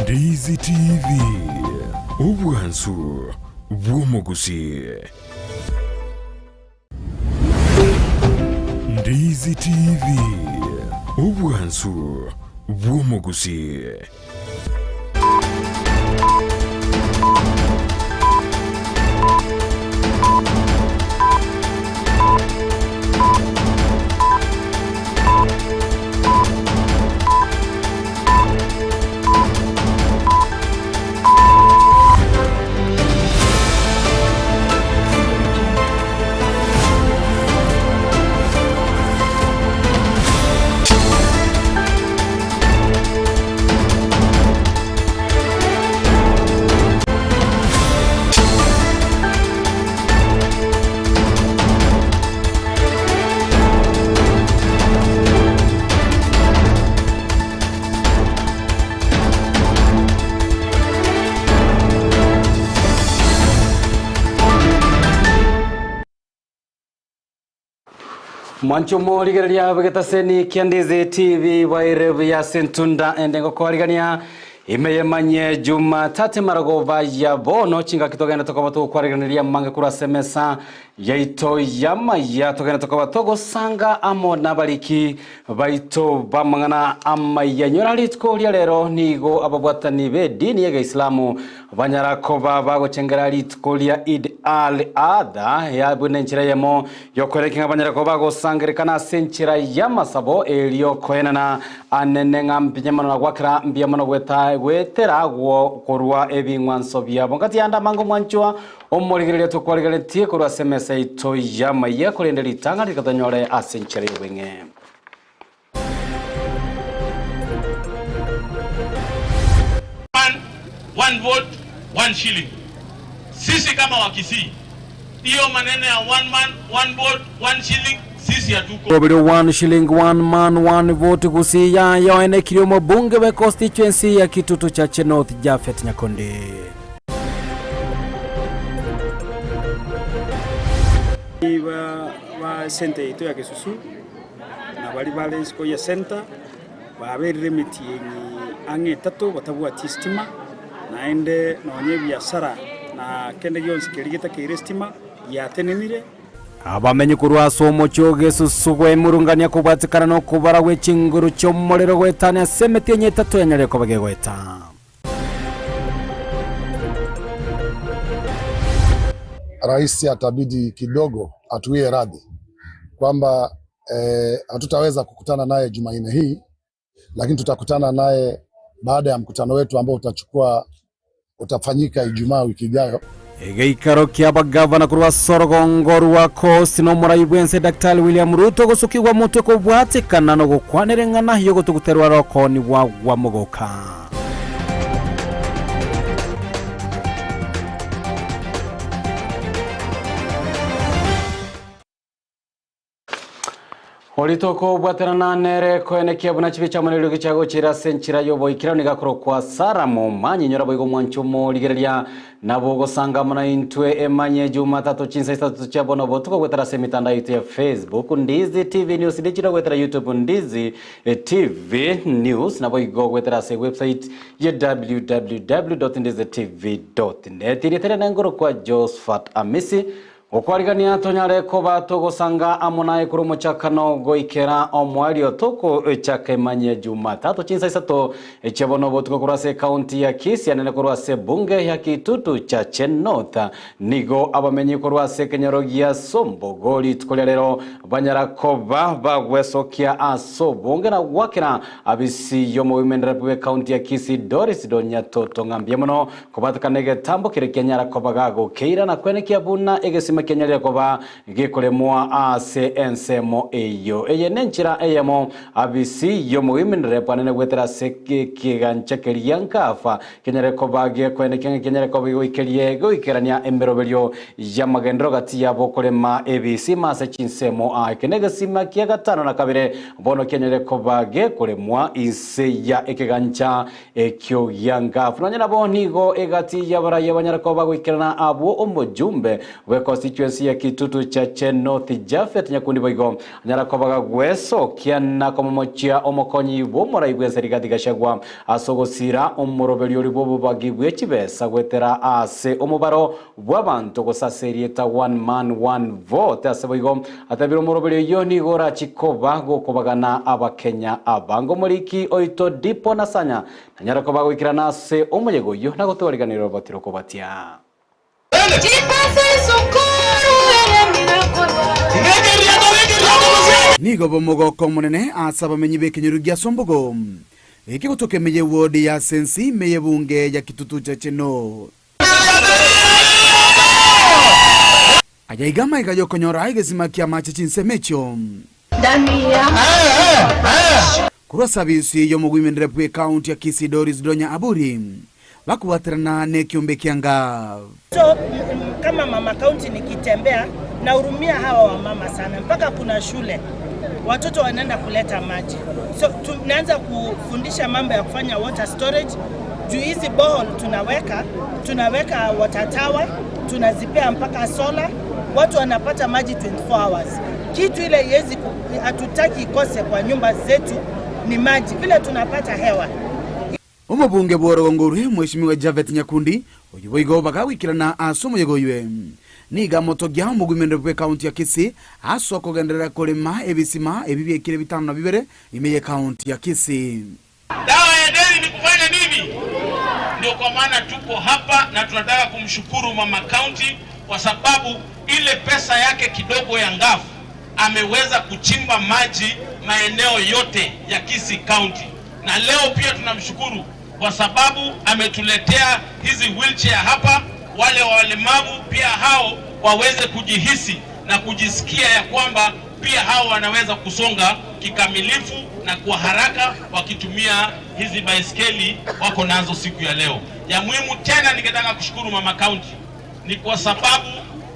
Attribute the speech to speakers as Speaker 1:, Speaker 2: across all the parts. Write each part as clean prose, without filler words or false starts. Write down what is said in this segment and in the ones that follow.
Speaker 1: Ndizi TV, obwansu bw'omogusii. Ndizi TV, obwansu bw'omogusii.
Speaker 2: Mwanche omorigereria bw'egetaseni kia Ndizi TV bwaire buya ase entunda ende ngokoarigania ime yemanye Jumatatu emarogoba ya bono chingaki togende tokoba togokwarigereria mange korwa ase emesa yaito y'amaya togende tokoba togosanga amo nabariki baito b'amang'ana amaya. Nyora rituko ria rero nigo ababwatani b'edini y'Egeisilamu banyara koba bagochengera rituko ria Eid al-Adha, yabwe nenchera eyemo y'okoerekia ng'a banyare koba bagosangerekana ase enchera y'amasabo erio koenana anene ng'a mbuya mono na gwakera mbuya mono gweta gwetera agwo korwa ebing'wanso biabo. Ngati yande amange omwanchwa Omorigereria tokwarigeretie korwa ase emesa yaito y'amaiga, korende ritang'ani rikatonyore ase enchera y'obweng'e.
Speaker 3: Man, one vote, one shilling. Sisi kama Wakisii, hiyo maneno ya one man, one vote, one shilling, sisi hatuko.
Speaker 2: Roberio one shilling one man one vote gusii yaya oenekirie omobunge bwe constituency ya Kitutu Chache North Japhet Nyakundi.
Speaker 4: Ba center yaito ya Gesusu na baria bare isiko ye center baberire emetienyi ang'e etato batabwati estima, naende nonya ebiasara na kende gionsi keria getakeire estima giatenenire.
Speaker 2: Abamenyi korwa ase omochie o Gesusu gwemurungania kobwatekana nokobara gwe chinguru chi'omorero goetania ase emetienyi etato yanyarire koba gegoeta.
Speaker 5: Rais atabidi kidogo atuwie radhi kwamba hatutaweza kukutana naye Jumanne hii, lakini tutakutana naye baada ya mkutano wetu ambao utachukua utafanyika Ijumaa wiki ijayo.
Speaker 2: Egeikaro ki'abagavana korwa ase orogongo rwa Coast na omorai bw'ense Daktari William Ruto gosukigwa motwe kobwatekana nogokwanera eng'ana y'ogotuguterwa rokoonigwa gwa mogoka. Oritoko obwaterana nere koenekia buna chibi chiamonerirwe gichia gochira ase enchera y'oboikeranu nigo akorokwa Sara Momanyi. Nyora boigo omwancho omorigereria nabo ogosanga amo naintwe emanye Jumatatu chinsa isato chia bono botuko goetera ase emitandao yaito ya Facebook Ndizi TV News Digital goetera YouTube Ndizi TV News naboigo goetera ase website ya www.ndizitv.net. Erieta riane nkorokwa Josphat Amisi. Gokwarigania tonyare koba togosanga amo naye korwa omochakano goikera omoerio togochaka emanyia Jumatatu chinsa isato chia bono obotuko korwa ase ekaunti ya Kisii anene korwa ase ebunge ya Kitutu Chache North. Nigo abamenyi korwa ase ekenyoro gia Sombogo rituko ria rero banyara koba bagwesokia ase obonge na goakera abisi y'omowomenrep bw'ekaunti ya Kisii Doris Donyatoto ng'a mbuya mono Kobatekana egetambo keria kianyara koba gagokeira na kwenekia buna egesima kianyarire koba gekoremwa ase ensemo eyio. Eye nenchera eyemo abisi y'omoiminere bwanene goetera ase ekegancha keria nkafa kenyare koba gekoenekia ng'a kenyare koba gegoikerie goikerania emeroberio y'amagenderero gati yabo korema ebisima ase chinsemo. Aa eke negesima kia gatano na kabere bono kianyarire koba gekoremwa inse ya ekegancha Ekio giangafu. Nonya nabo nigo egati y'abarayia banyare koba bagoikerana abwo omojumbe bwe constituency. econstituency ya Kitutu Chache North Japhet Nyakundi boigo anyara koba gagwesokia na komomochia omokonyi bw'omorai bw'ense Rigathi Gachagua ase ogosira omoroberio oria bw'obobagi bwe chibesa goetera ase omobaro bw'abanto gose ase erieta One Man One Vote. Ase boigo atebire omoroberio oyio nigo orachi koba gokobagana abakenya abange. Omoriki oito Dipo Nasanya nanyare koba goikerana ase omoyega oyio na gotwariganera obobatiro kobatia.
Speaker 6: Nigo bomogoko omonene ase abamenyi b'ekenyoro gia Sombogo, eke gotoka ime y'ewodi ya Sensi ime y'ebunge ya Kitutu Chache North. Aya iga amaiga y'okonyora egesima ki'amache chinsemo echio. Korwa ase abisi y'omogwimendera bw'ekaunti ya Kisii Doris Donya Aburi bakobwaterana nekiombe kia Ngav.
Speaker 7: So kama mama county nikitembea nahurumia hawa wamama sana, mpaka kuna shule watoto wanaenda kuleta maji, so tunaanza kufundisha mambo ya kufanya water storage juu hizi borehole tunaweka tunaweka water tower, tunazipea mpaka solar, watu wanapata maji 24 hours. Kitu ile iwezi hatutaki ikose kwa nyumba zetu ni maji, vile tunapata hewa.
Speaker 6: Omobunge bw'orogongo orwe, Mweshimiwa Japhet Nyakundi, oyio boigo bagagoikerana ase omoyega oywe, nigo amotogia omogwimende bw'ekaunti ya Kisii ase okogenderera korema ebisima ebi biekire bitano na bibere ime y'ekaunti ya Kisii.
Speaker 3: Dawa ya deni ni kufanya nini? Ndio kwa maana tuko hapa na tunataka kumshukuru mama county kwa sababu ile pesa yake kidogo ya ngafu ameweza kuchimba maji maeneo yote ya Kisii County, na leo pia tunamshukuru kwa sababu ametuletea hizi wheelchair hapa, wale walemavu pia hao waweze kujihisi na kujisikia ya kwamba pia hao wanaweza kusonga kikamilifu na kwa haraka wakitumia hizi baiskeli wako nazo siku ya leo. Ya muhimu tena, ningetaka kushukuru mama county ni kwa sababu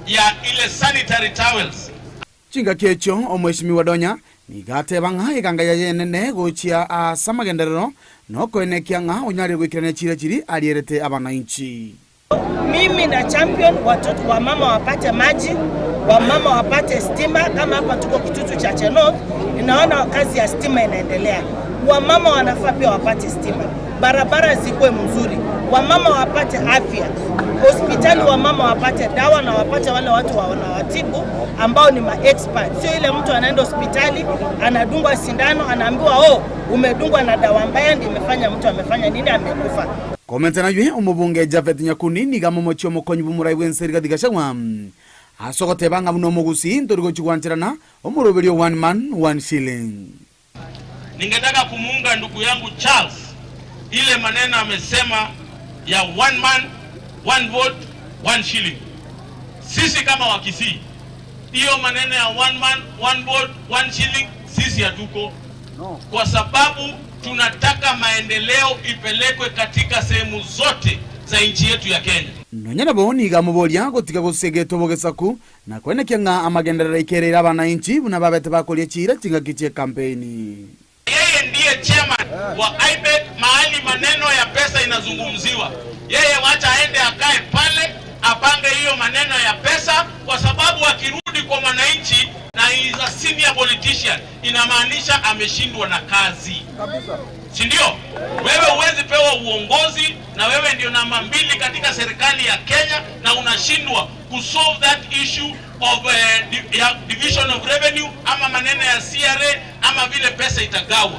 Speaker 3: ya ile sanitary towels.
Speaker 6: Chingaki echio Omweshimiwa Donya nigo ateba ng'a eganga yaye enene gochia ase amagenderero nokoenekia ng'a onyarire goikerania chiira chiria arierete abanainchi.
Speaker 7: Mimi na champion watoto wa mama wapate maji, wamama wapate stima. Kama hapa tuko Kitutu Chache North, inaona kazi ya stima inaendelea. Wamama wanafaa pia wapate stima, barabara zikuwe mzuri, wamama wapate afya, hospitali wamama wapate dawa na wapate wale watu wanawatibu ambao ni ma-expert. Sio ile mtu anaenda hospitali anadungwa sindano anaambiwa oh, umedungwa na dawa mbaya ndio imefanya mtu amefanya nini, amekufa.
Speaker 6: Komenta naywe omobunge Japhet Nyakundi nigo amomochie omokonyi bw'omorai bw'ense Rigathi Gachagua ase ogoteba ng'a buna omogusii ntori gochia gwancherana omoroberio one man one shilling.
Speaker 3: Ningetaka kumuunga ndugu yangu Charles ile maneno amesema ya one man one vote one shilling. Sisi kama Wakisii, hiyo maneno ya one man one vote one shilling sisi hatuko, kwa sababu tunataka maendeleo ipelekwe katika sehemu zote za nchi yetu ya Kenya.
Speaker 6: Nonya nabo nigo amoboria gotiga gosegeta obogesaku na koenekia ng'a amagenderero aikereire abanainchi buna babete bakoria chiira chingaki chi'ekampeini.
Speaker 3: Yeye ndiye chairman wa IBEC, mahali maneno ya pesa inazungumziwa. Yeye wacha aende akae pale apange hiyo maneno ya pesa, kwa sababu akirudi kwa mwananchi na he is a senior politician, inamaanisha ameshindwa na kazi, si ndio? Wewe huwezi pewa uongozi na wewe ndio namba mbili katika serikali ya Kenya na unashindwa kusolve that issue of ya division of revenue ama maneno ya CRA ama vile pesa itagawa.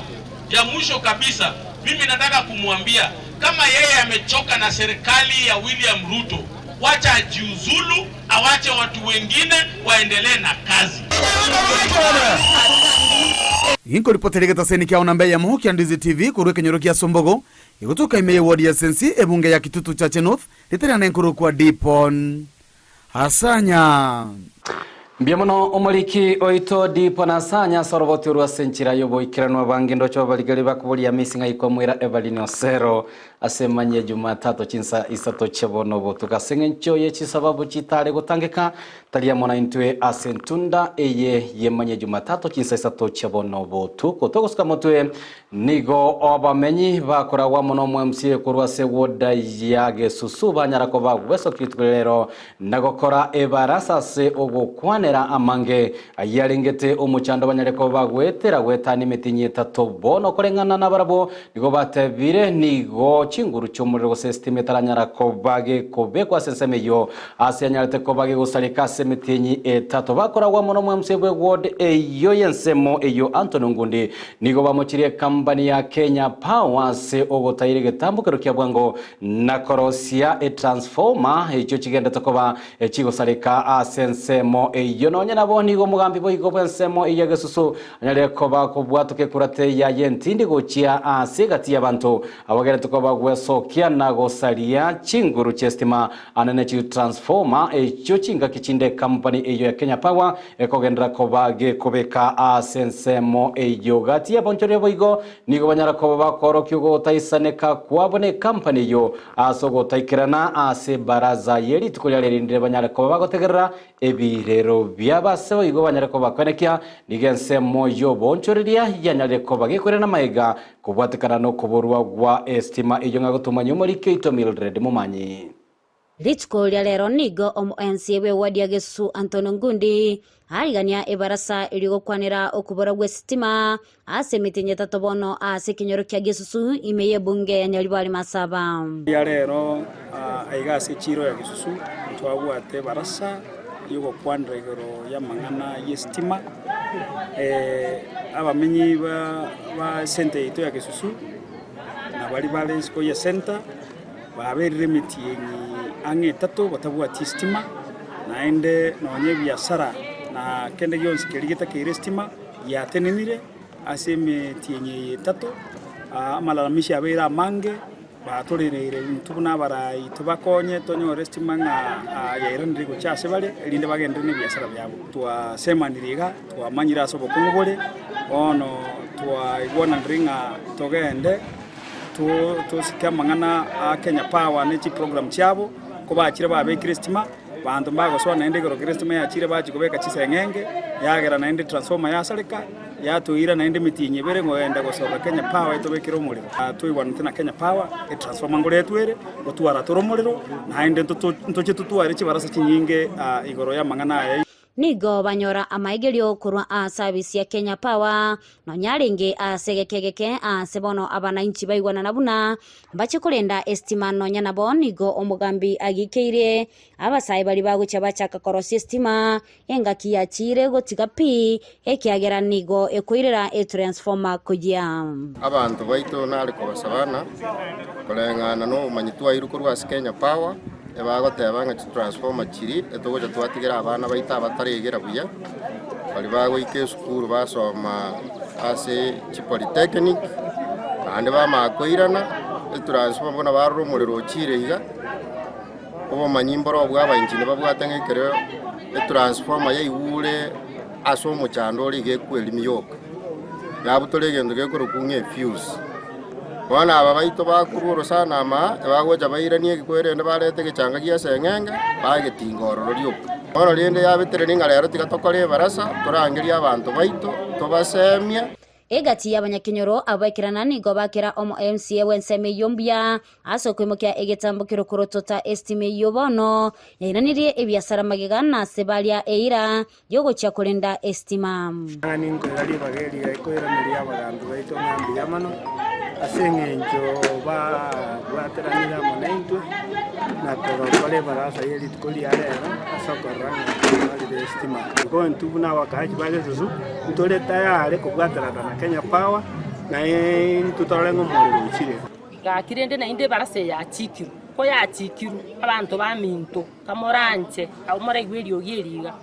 Speaker 3: Ya mwisho kabisa, mimi nataka kumwambia kama yeye amechoka na serikali ya William Ruto, wacha ajiuzulu, awache watu wengine waendelee na kazi.
Speaker 6: Inkoripotera egetaseni kiao namba eyemo kia Ndizi TV korwa ekenyoro kia Sombogo, egotoka ime y'eward ya Sensi, ebunge ya Kitutu Chache North, ritere ane nkorokwa Dipon Asanya.
Speaker 2: Mbuya mono omoriki oito Dipo Nasanya ase oroboti orwo ase enchera y'oboikeranu abange ndoche babarigeri bakoboria Amisi ng'ai kwamoira Evelyn Osero ase emanyia Jumatatu chinsa isato chia bono obotuko ase eng'encho ye chisababu chitare gotangeka tari amo naintwe ase entunda eye y'emanyia Jumatatu chinsa isato chia bono obotuko togosuka motwe Nigo abamenyi bakoragwa amo n'omwemsie korwa ase ewoda ya Gesusu banyara koba gwesokia rituko riria rero na gokora ebarasa ase ogokwanera amange ayio arengete omochando banyare koba goetera goetania emitinyi etato. Bono koreng'ana nabarabwo nigo batebire nigo chinguru chi'omorero gose esitima etaranyara koba gekobekwa ase ensemo eyio ase yanyarete koba gegosareka ase emetienyi etato. Bakoragwa amo n'omwemsie bw'eward eyio y'ensemo eyio Anthony Ongundi Nigo bamochirie ekambani ya Kenya Power ase ogotaira egetambokero kia bwango na korosia etransformer echio chigendete koba chigosareka ase ensemo eyio. Nonye nabo nigo omogambi boigo bw'ensemo eyio ya Gesusu anyarire koba kobwatoka ekurate yaye entindi gochia ase egati y'abanto abagerete koba gwesokia na gosaria chinguru chi'estima anene chitransformer echio chingaki chinde ekampani eyio ya Kenya Power Ekogenderera koba gekobeka ase ensemo eyio gati y'abaonchoreria boigo nigo banyara koba bakoorokia ogotaisaneka kwabo n'ekampani eyio ase ogotaikerana ase ebaraza ye rituko riaria erinde banyare koba bagotegerera ebirero biabo ase boigo banyare koba bakoenekia nigo ensemo y'oboonchoreria yanyarire koba gekoirana magega kobwatekana nokoborwa gwa estima eyio ng'a gotomanya omoriki oito Mildred Momanyi.
Speaker 8: Rituko ria rero nigo omoensi bw'ewadi ya Gesusu Anthony Ngundi arigania ebarasa erio gokwanera okobora gw'esitima ase emetienyi etato bono ase ekenyoro kia Gesusu ime y'ebunge ya Nyaribari Masaba.
Speaker 4: Ria rero aiga ase echiiro ya Gesusu ntwabwate ebarasa y'ogokwanera igoro y'amang'ana y'esitima. Abamenyi ba esenta yaito ya Gesusu na baria bare isiko y'esenta. Baberire emetienyi ang'e etato batabwati esitima, naende nonya ebiasara na kende gionsi keria getakeire esitima giatenenire ase emetienyi eye etato. Amalalamishi abeire amange, batorereire intwe buna abarai tobakonye tonyore esitima ng'a yairanire gochia ase bare, erinde bagenderere na ebiasara biabo. Twasemanirie iga, twamanyire ase obokong'u bore, bono twaigwananire ng'a togende. Tosike amang'ana a Kenya Power ne chiprogram chiabo, kobachire babekire estima, banto mbagosoa naende igoro kera estima yachire bachia kobeka chiseng'enge, yagera naende transformer yasareka, yatoira naende emetienyi ebere kogenda gosoka Kenya Power etobekere omorero. Toigwanete na Kenya Power, etransformer ngoretwa ere, gotwara tore omorero, naende ntoche totware chibarasa chinyinge igoro y'amang'ana aya.
Speaker 8: Nigo banyora amaegerio korwa ase abisi ya Kenya Power, nonya arenge ase egeke egeke aase bono abanainchi baigwanana buna mbache korenda esitima nonya nabo nigo omogambi agikeirie abasae baria bagochia bachaka korosia esitima engaki yachiire gotiga pi ekiagera nigo ekoirera etransformer koyia.
Speaker 9: Abanto baito nare kobasabana koreng'ana nobomanyi twairwe korwa ase Kenya Power. Ebagoteba ng'a chitransformer chiria etogocha twatigera abana baito abataregera buya, baria bagoika esukuru basoma ase chipolytechnic, naende bamanya koirana, etransformer buna barora omorero ochire iga, obomanyi mboro obwo abaengineer babwate ng'a ekero etransformer yaigure ase omochando ore iga ekwerimi yoka, yabutora egento gekorokwa ng'a efuse. Bono aba baito bakorwa orosana ama, ebagocha bairanie egekweri rende barete egechanga gi'eseng'enge, bagetinga ororo rioka. Bono rende yabetereri ng'a rero tiga tokore ebarasa, torangerie abanto baito, tobasemie.
Speaker 8: Egati y'abanyakenyoro abaikerana nigo bakera omo MCA bw'ensemo eyio mbuya ase okoimokia egetambo ker'okorotota esitima eyio bono yairanirie ebiasara magega na ase baria eira y'ogochia korenda esitima.
Speaker 10: Ng'a ninkoira ribaga eri koiraneria abagambi baito ng'a mbuya mono, ase eng'encho babwateranire amo naintwe, na kogokora ebarasa ye rituko ria rero ase okorora ng'a twanyorire esitima. Igo intwe buna abakaachi ba Gesusu, ntore tayari kobwaterana na Kenya Power, naintwe torore ng'a omorero ochire.
Speaker 11: Gaki rende naende ebarasa eye yachikirwe, koyachikirwe, abanto baminto. Kamoranche, abwo moraigwe eriogi eri iga,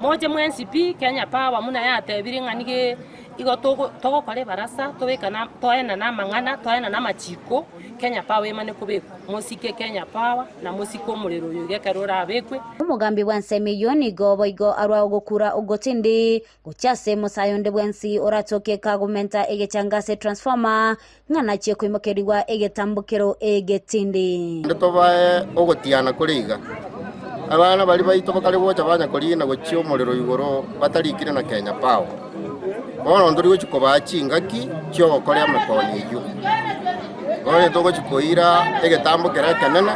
Speaker 11: moche mwensi pi, Kenya Power buna yatebire ng'a nigo Igo togo togokora ebarasa tobekane toenane amang'ana, toenane amachiko, Kenya Power emane kobekwa. Mosike Kenya Power na mosike omorero oyo iga ekero orabekwe.
Speaker 8: Omogambi bw'ensemo eyio nigo boigo arwa ogokura ogotindi gochia ase mosae onde bwensi oratoke kagomenta egechanga ase transformer ng'a nachie koimokerigwa egetambokero egetindi.
Speaker 9: Naende tobae ogotiana kore iga, abana baria baito bakare gocha banya koriina gochia omorero igoro batarikire na Kenya Power. Bono ntori gochia kobaa chingaki chi'ogokora emekoni eyio. Bono togochia koira egetambo keria ekenene,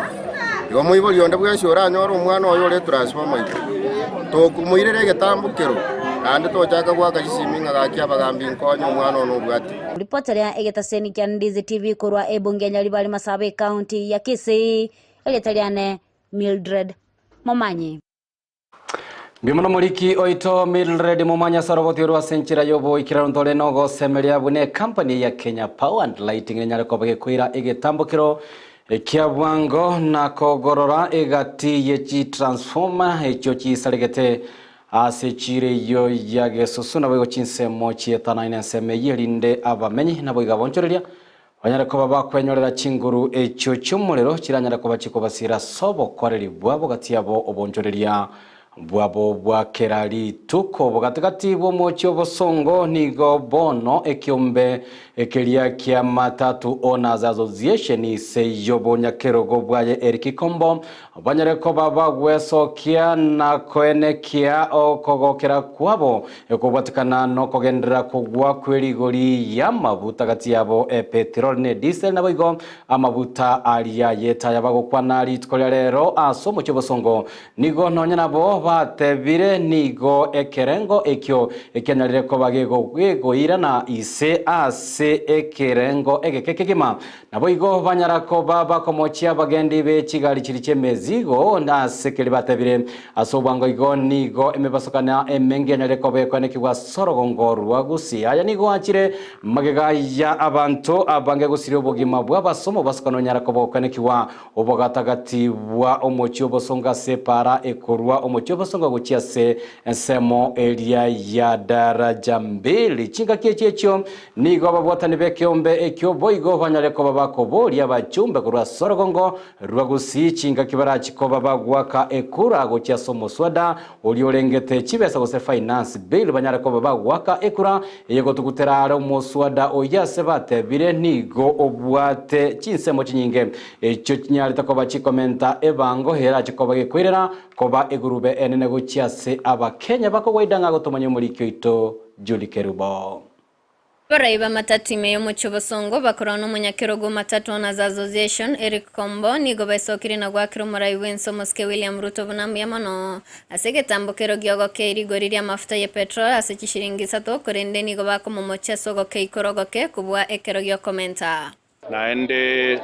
Speaker 9: igo moibori onde bwensi oranyore omwana oye ore etransformer igoro, tokomoirera egetambo kero, naende tochaka goaka chisimi ng'a gaki abagambi nkonye omwana one obwate.
Speaker 8: Ripoteria egetaseni kia Ndizi TV korwa ebunge ya Nyaribari Masaba ekaunti ya Kisii, erieta riane Mildred Momanyi.
Speaker 2: Mbuya mono moriki oito Mildred Momanyi ase oroboti orwo ase enchera y'oboikeranu ntore nogosemeria buna ecompany ya Kenya Power and Lighting enyare koba gekoira egetambokero ekia bwango na kogorora egati ye chitransformer echio chisaregete Ase chiira eyio ya gesusu naboigo chinsemo chietanaine ensemo eyio, erinde abamenyi naboigo abonchoreria banyare koba bakwenyorera chinguru echio chi'omorero chiranyare koba chikobasiira ase obokoreri bwabo gati yabo obonchoreria bwabo bwa kera rituko. Bogatigati bw'omochie obosongo nigo bono ekiombe Ekeria kia Matatu Owners Association ise y'obonyakerogo bwaye Eric Kombo banyare koba bagwesokia na koenekia okogokera kwabo ekobwatekana nokogenderera kogwa kwerigori y'amabuta gati yabo epetiroli ne diesel naboigo amabuta aria yetaya bagokwana rituko ria rero ase omochie obosongo Nigo nonya nabo batebire, Nigo ekerengo ekio ekianyarire koba gekoirana ise ase ekerengo egeke kegima. Naboigo banyara koba bakomochia abagendi be chigari chiria chi'emezigo ase keria batebire. Ase obwango igo nigo emebasokano emenge yanyarire koba ekoenekigwa ase orogongo rwa Gusii. Aya nigo achire magega ya abanto abange gosiria obogima bwabo ase omobasokano onyara koba okoenekigwa Obogatagati bwa omochie obosongo ase epaara ekorwa omochie obosongo gochia ase ensemo eria ya daraja mbili. Chingaki echi echio nigo ababwatani b'ekeombe ekio boigo banyare koba bakoboria abachumbe korwa ase orogongo rwa Gusii chingaki barachi koba bagoaka ekura gochia ase omoswada oria orengete chibesa gose Finance Bill banyare koba bagoaka ekura eye gotugutera are omoswada oyio ase batebire nigo obwate chinsemo chinyinge echio chinyarete koba chikomenta ebango erache koba gekoirera koba egurube enene gochia ase abakenya bakogwa ng'a gotomanya omoriki oito Julie Kerubo.
Speaker 12: Abarai b'amatatu ime y'omochie obosongo bakorwa nomonyakerogo o Matatu Owners Association, Eric Kombo, nigo baesokirie na goakera omorai bw'ense omosike William Ruto buna mbuya mono ase egetambo kero gi'ogokei rigori ri'amafuta ye petrol ase chishiringi isato korende nigo bakomomochia ase ogokei kore ogoke kobua ekero gi'okomenta.
Speaker 13: Naende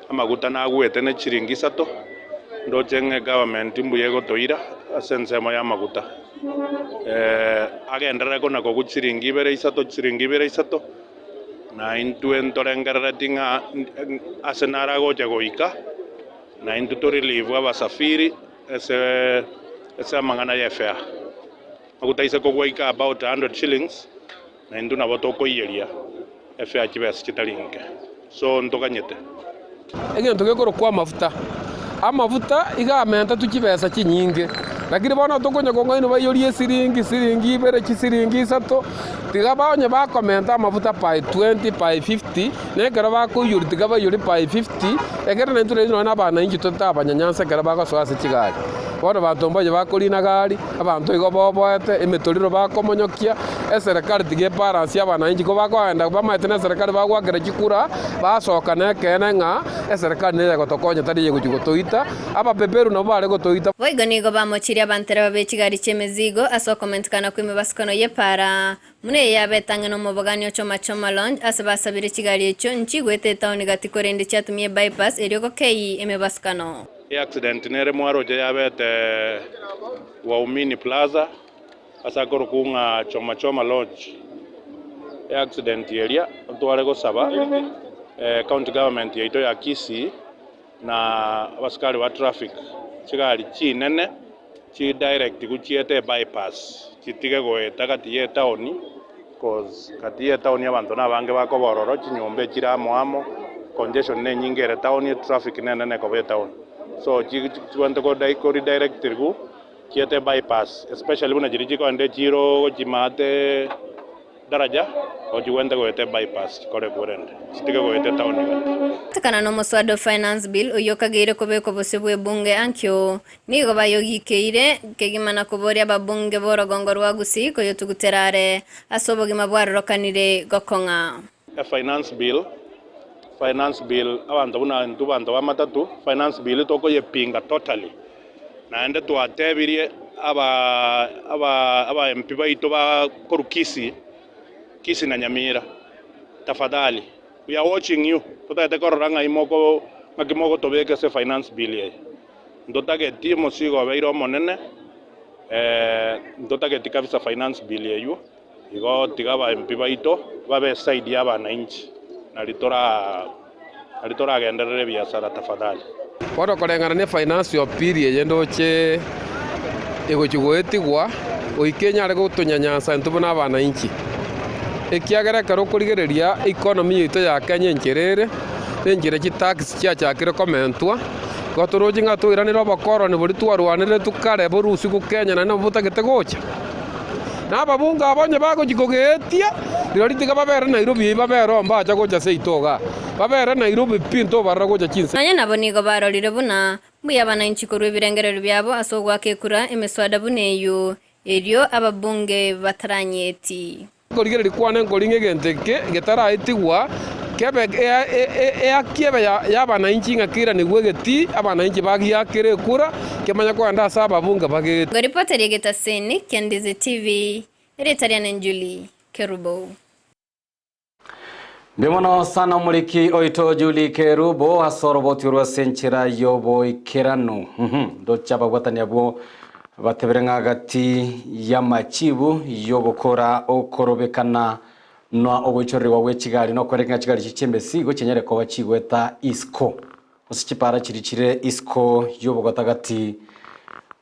Speaker 13: amaguta nagwete ne chiringi isato, ndoche ng'a egovernment mbuya egotoira ase ensemo y'amaguta. Agenderere kona kogwa chiringi ibere isato, chiringi ibere isato, na intwe ntorengerereti ng'a ase naragocha goika, na intwe torelieve abasafiri ase ase amang'ana ya efare. Amaguta aise kogwa ika about 100 shillings, na intwe nabo tokoiyeria efare chibesa chitari inke. So ntoganyete.
Speaker 14: Egento gekorokwa amafuta. Amafuta iga amentetwe chibesa chinyinge, lakini bono tokonya kong'ainwa baiyorie esiringi, siringi ibere, chisiringi isato, tiga onye bakomenta amafuta by 20, by 50, na ekero bakoiyoria tiga baiyorie by 50, ekero naintwe naintwe nonye na abananchi totabanyanyansa ekero bagosoa ase chigari. Bono banto mbaye bakorina gari, abanto igo boboete, emetoriro bakomonyokia, eserekari tiga ebalansie abananchi, ko bakoenda bamaete na eserekari bagoakera chikura, basoka nekeene ng'a eserekari neye egotokonya tari eye gochia gotoita, ababeberu nabwo bare gotoita.
Speaker 12: Boigo nigo bamochirie abantereba be chigari chi'emezigo ase okomentekana kw'emebasukano y'epaara, buna eye yabete ang'e nomobogani o Choma Choma Lounge ase basabire chigari echio nchigwete etaoni gati korende chiatumia ebypass erio gokeyia emebasukano.
Speaker 13: Eaccident nere mwaroche yabete Waumini Plaza ase akorokwa ng'a Choma Choma Lodge. Eaccident eria ntware gosaba county government yaito ya Kisii na abasikari ba traffic chigari chinene chi direct gochiete ebypass chitige goeta gati ye etaoni. Cause gati y'etown abanto nabange bakoba ororo, chinyomba echire amo amo, congestion nenyinge ere town, etraffic nenene ekoba etown. So chigwente ko redirectirwu chiete bypass especially buna chiria chikoenda echiro gochia maate daraja ochigwente goeta ebypass chikore korende chitige goeta etown gati.
Speaker 12: Gotekana nomoswada o Finance Bill oyio okageire kobekwa bosio bw'ebunge ankio, nigo bayogikeire kegima na koboria ababunge b'orogongo rwa Gusii koyotugutera are ase obogima bwarorokanire gokong'a.
Speaker 13: Efinance Bill, Finance Bill, abanto buna intwe banto ba matatu, Finance Bill tokoyepinga totally. Naende twatebirie aba aba aba MP baito ba korwa Kisii, Kisii na Nyamira, tafadhali we are watching you, totagete korora ng'ai moko ng'aki mogotobeka ase Finance Bill eye. Ntotageti omosigo obeire omonene, ntotageti kabisa Finance Bill eywo. Igo tiga aba MP baito babe eside ya abanainchi nari tora nari toragenderere ebiasara tafadhali.
Speaker 14: Bono koreng'ana ne finance yo pili eye ndoche egochia goetigwa goika enyare gotonyanyansa intwe buna abanainchi. Ekiagera ekero okorigereria economy yaito ya Kenya enchera ere, na enchera chitax chiachakire komentwa, igo toroche ng'a toiranere obokoroni boria twarwaneretwe kare borusigwe Kenya naende nabo botagete gocha. Na ababunge aba onye bagochia kogeetia, rirorio tiga babere Nairobi eyio babere oo mbacha gocha seito igaa. Babere Nairobi pi ntobarora gocha chinse.
Speaker 12: Nonya nabo nigo barorire buna mbuya abananchi korwa ebirengererio biabo ase ogoaka ekura emeswada buna eyio, erio ababunge bataranyeti.
Speaker 14: Nkorigereria kwane nkoring'a egento eke getaraetigwa kebe eaki ebe y'abananchi ng'a keiranigwe egetii, abananchi bagiakere ekura, kemanye kogenda ase ababunge bagete.
Speaker 12: Ngoripoteria egetaseni kia Ndizi TV, erieta riane Julie Kerubo.
Speaker 2: Mbuya mono sana omoriki oito Julie Kerubo ase oroboti orwo ase enchera y'oboikeranu. Ndoche ababwatani abwo Batebire ng'a gati y'amachibu y'ogokora okorobekana na ogoichorerigwa gwe chigari nokwereka ng'a chigari echi chi'emesigo chinyare koba chigweta isiko, gose chipara chiria chire isiko y'obogota gati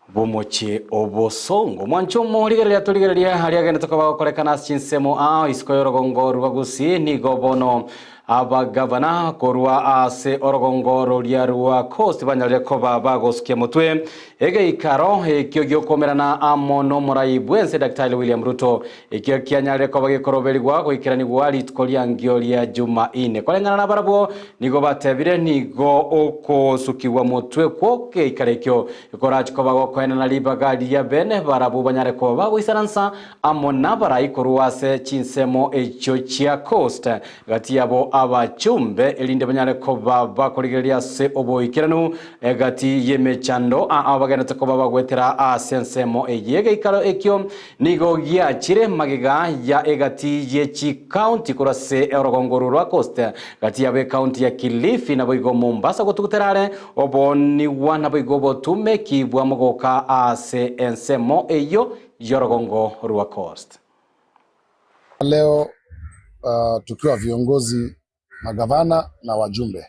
Speaker 2: bw'omochie obosongo. Mwanche omo rigereria torigererie aria agenete koba agokorekana ase chinsemo ao isiko y'orogongo rwa Gusii nigo bono Abagavana korwa ase orogongo roria rwa Coast banyarire koba bagosukia motwe egeikaro ekio giokomerana amo nomorai bwense Daktari William Ruto ekio kianyarire koba gekoroberigwa goikeranigwa rituko riangio ria Jumaine. Koreng'ana nabarabwo nigo batebire nigo okosukigwa motwe kwogeikaro ekio korachi koba gokoenana ribaga ria bene barabwo banyare koba bagoisaransa amo nabarai korwa ase chinsemo echio chia Coast Gati yabo abachumbe, erinde banyare koba bakorigereria ase oboikeranu egati y'emechando aa bagenderete koba bagwetera ase ensemo eye. Egeikaro ekio nigo giachire magega ya egati ye chikaunti korwa ase orogongo orwo rwa Coast, gati yabo ekaunti ya Kilifi naboigo Mombasa gotugutera are oboonigwa naboigo obotumeki bwa mogoka ase ensemo eyio y'orogongo rwa Coast.
Speaker 5: Leo uh, tukiwa viongozi magavana na wajumbe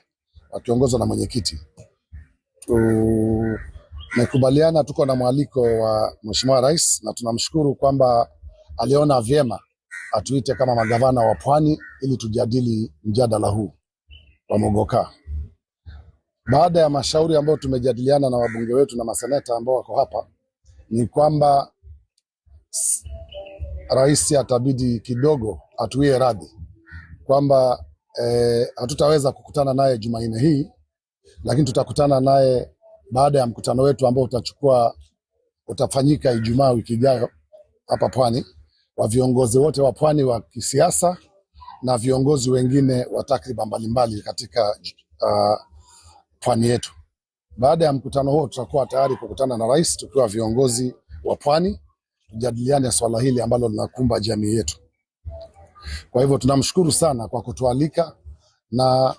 Speaker 5: wakiongozwa na mwenyekiti tumekubaliana, tuko na mwaliko wa Mheshimiwa Rais na tunamshukuru kwamba aliona vyema atuite kama magavana wa Pwani ili tujadili mjadala huu wa Mogoka. Baada ya mashauri ambayo tumejadiliana na wabunge wetu na maseneta ambao wako hapa, ni kwamba rais atabidi kidogo atuie radhi kwamba hatutaweza kukutana naye Jumanne hii, lakini tutakutana naye baada ya mkutano wetu ambao utafanyika Ijumaa wiki ijayo hapa Pwani, wa viongozi wote wa Pwani wa kisiasa na viongozi wengine wa takriban mbalimbali katika pwani yetu. Baada ya mkutano huo tutakuwa tayari kukutana na rais tukiwa viongozi wa Pwani tujadiliane swala hili ambalo linakumba jamii yetu. Kwa hivyo tunamshukuru sana kwa kutualika na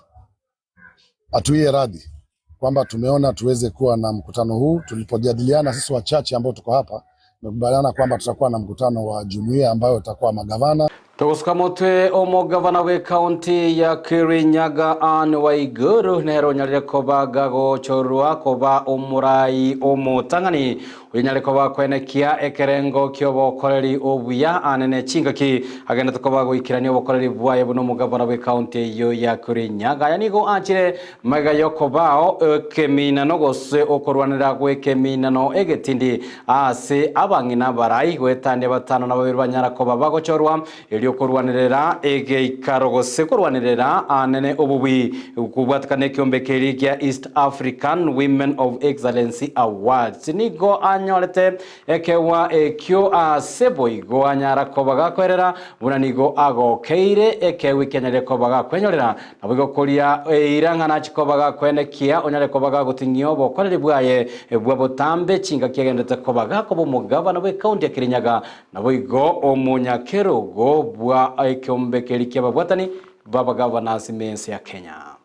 Speaker 5: atuie radhi kwamba tumeona tuweze kuwa na mkutano huu. Tulipojadiliana sisi wachache ambao tuko hapa, tumekubaliana kwamba tutakuwa na mkutano wa jumuiya ambayo itakuwa magavana
Speaker 2: Togosuka motwe omogavana bwe county ya Kirinyaga Anne Waiguru nero onyarire koba gagochorwa koba omorai omotang'ani Onyare koba kwenekia ekerengo ki'obokoreri obuya anene chingaki agendete koba goikerania obokoreri bwaye buna omogabana bw'ekaunti eyio ya Kirinyaga. Aya nigo anchire magega y'okobao ekeminano gose okorwanera gw'ekeminano egetindi ase abang'ina barai goetania batano na babere banyara koba bagochorwa Erio korwanerera egeikaro gose korwanerera aanene obobui kobwatekana ekiombe keria gia East African Women of Excellency Awards. Nigo anyorete ekeegwa ekio ase boigo anyara koba gakoerera buna nigo agokeire ekeegwa ekianyarire koba gakwenyorera naboigo koria eira ng'a nachi koba gakwenekia onyare koba gagoting'ia obokoreri bwaye bwa botambe chingaki agenderete koba gakoba omogabana bw'ekaunti ya Kirinyaga Naboigo omonyakerogo bwa ekeombe keria ki'ababwatani b'abagavanasi m'ense ya Kenya.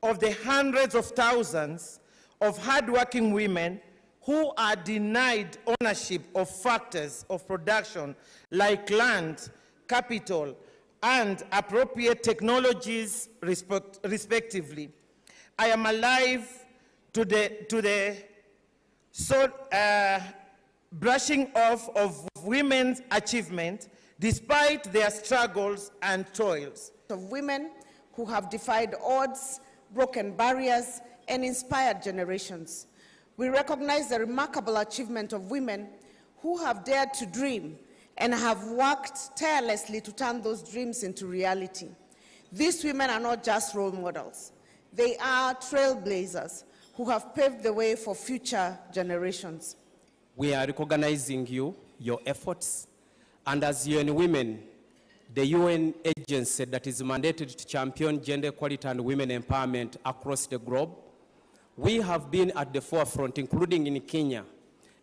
Speaker 15: Of the hundreds of thousands of hardworking women who are denied ownership of factors of production like land, capital and appropriate technologies respectively. I am alive to the, to the so, uh, brushing off of women's achievement despite their struggles and toils.
Speaker 16: Of women who have defied odds, broken barriers, and inspired generations. We recognize the remarkable achievement of women who have dared to dream and have worked tirelessly to turn those dreams into reality. These women are not just role models. They are trailblazers who have paved the way for future generations.
Speaker 17: We are recognizing you, your efforts, and as UN Women, the UN agency that is mandated to champion gender equality and women empowerment across the globe, we have been at the forefront, including in Kenya,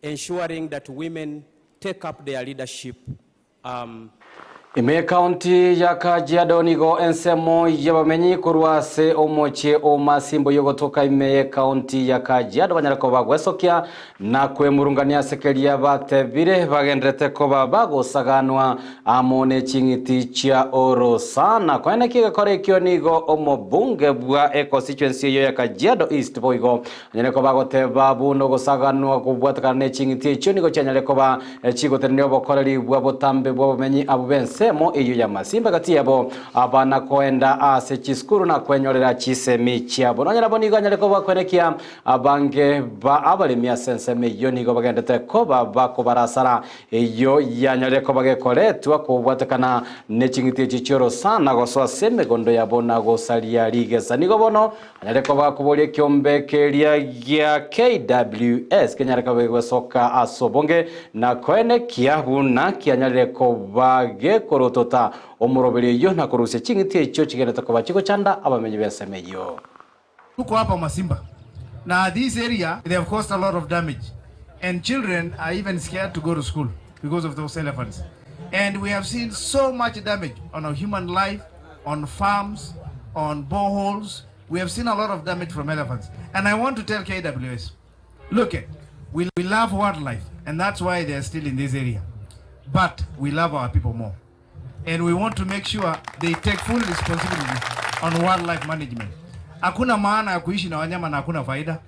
Speaker 17: ensuring that women take up their leadership Um.
Speaker 2: Ime ekaunti ya Kajiado nigo ensemo y'abamenyi korwa ase omochie o Masimbo y'ogotoka ime y'ekaunti ya Kajiado banyare koba gwesokia na kwemurungania ase keria batebire bagenderete koba bagosaganwa amo ne ching'iti chia orosana. Koeneki egekora ekio nigo omobunge bwa econstituency eyio ya Kajiado East boigo Anyare koba agoteba buna ogosaganwa kobwatekana ne ching'iti echio nigo chianyare koba chigotenenia obokoreri bwa botambe bw'abamenyi abwo b'ensemo eyio y'amasimba gati yabo abana koenda ase chisukuru na kwenyorera chisemi chiabo. Nonya nabo nigo anyare koba kwenekia abange ba abaremi ase ensemo eyio nigo bagendete koba bakobarasara eyio yanyarire koba gekoretwa kobwatekana ne ching'iti echi chi'orosana gosoa ase emegondo yabo na gosaria rigesa. Nigo bono Anyare koba akoboria ekiombe keria gia KWS kenyare koba gegosoka ase obonge na koenekia buna kianyarire koba gekorotota omoroberi oyio na korusia ching'iti echio chigenderete koba chigochanda abamenyi b'ensemo eyio.
Speaker 18: Tuko hapa Masimba na this area they have caused a lot of damage and children are even scared to go to school because of those elephants and we have seen so much damage on our human life on farms, on boreholes. We have seen a lot of damage from elephants. And I want to tell KWS, look, we, we love wildlife, and that's why they are still in this area. But we love our people more. And we want to make sure they take full responsibility on wildlife management. Hakuna maana ya kuishi na wanyama na hakuna faida.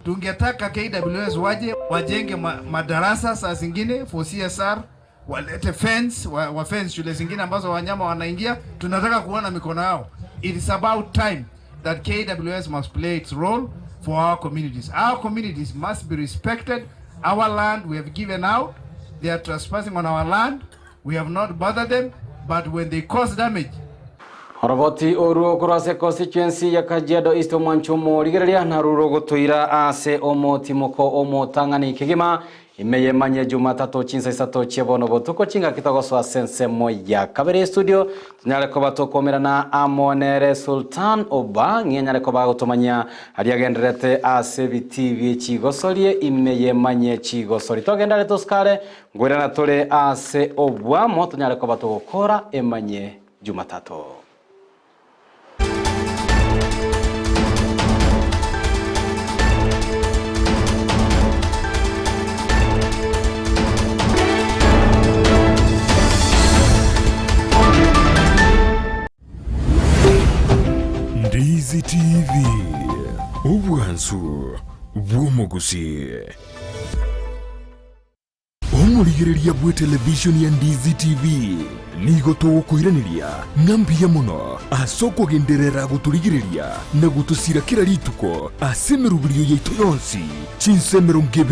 Speaker 18: Tungetaka KWS waje wajenge ma, madarasa saa zingine for CSR walete fence wa, wa fence shule zingine ambazo wanyama wanaingia. Tunataka kuona mikono yao. It is about time that KWS must play its role for our communities. Our communities must be respected. Our land we have given out. They are trespassing on our land. We have not bothered them, but when they cause damage,
Speaker 2: Oroboti oruo korwa ase constituency ya Kajiado East omwancho omorigereria naruro ogotoira ase omotimoko omotang'ani kegima Ime y'emanyia Jumatatu chinsa isato chia bono botuko chingaki togosoa ase ensemo ya kabere y'estudio tonyare koba tokomerana amo nere Sultan Oba ng'i anyare koba agotomanyia aria agendererete ase ebitii bie chigosorie ime y'emanyia chigosori. Togende are tosikare ngoirana tore ase obwamo tonyare koba togokora emanyie Jumatatu.
Speaker 1: Ndizi TV, obwansu bw'omogusii. Omorigereria bw'etelevishoni ya Ndizi TV nigo togokoiraneria ng'a mbuya mono ase okogenderera gotorigereria na gotosira kera rituko ase emeroberio yaito yonsi chinsa 24.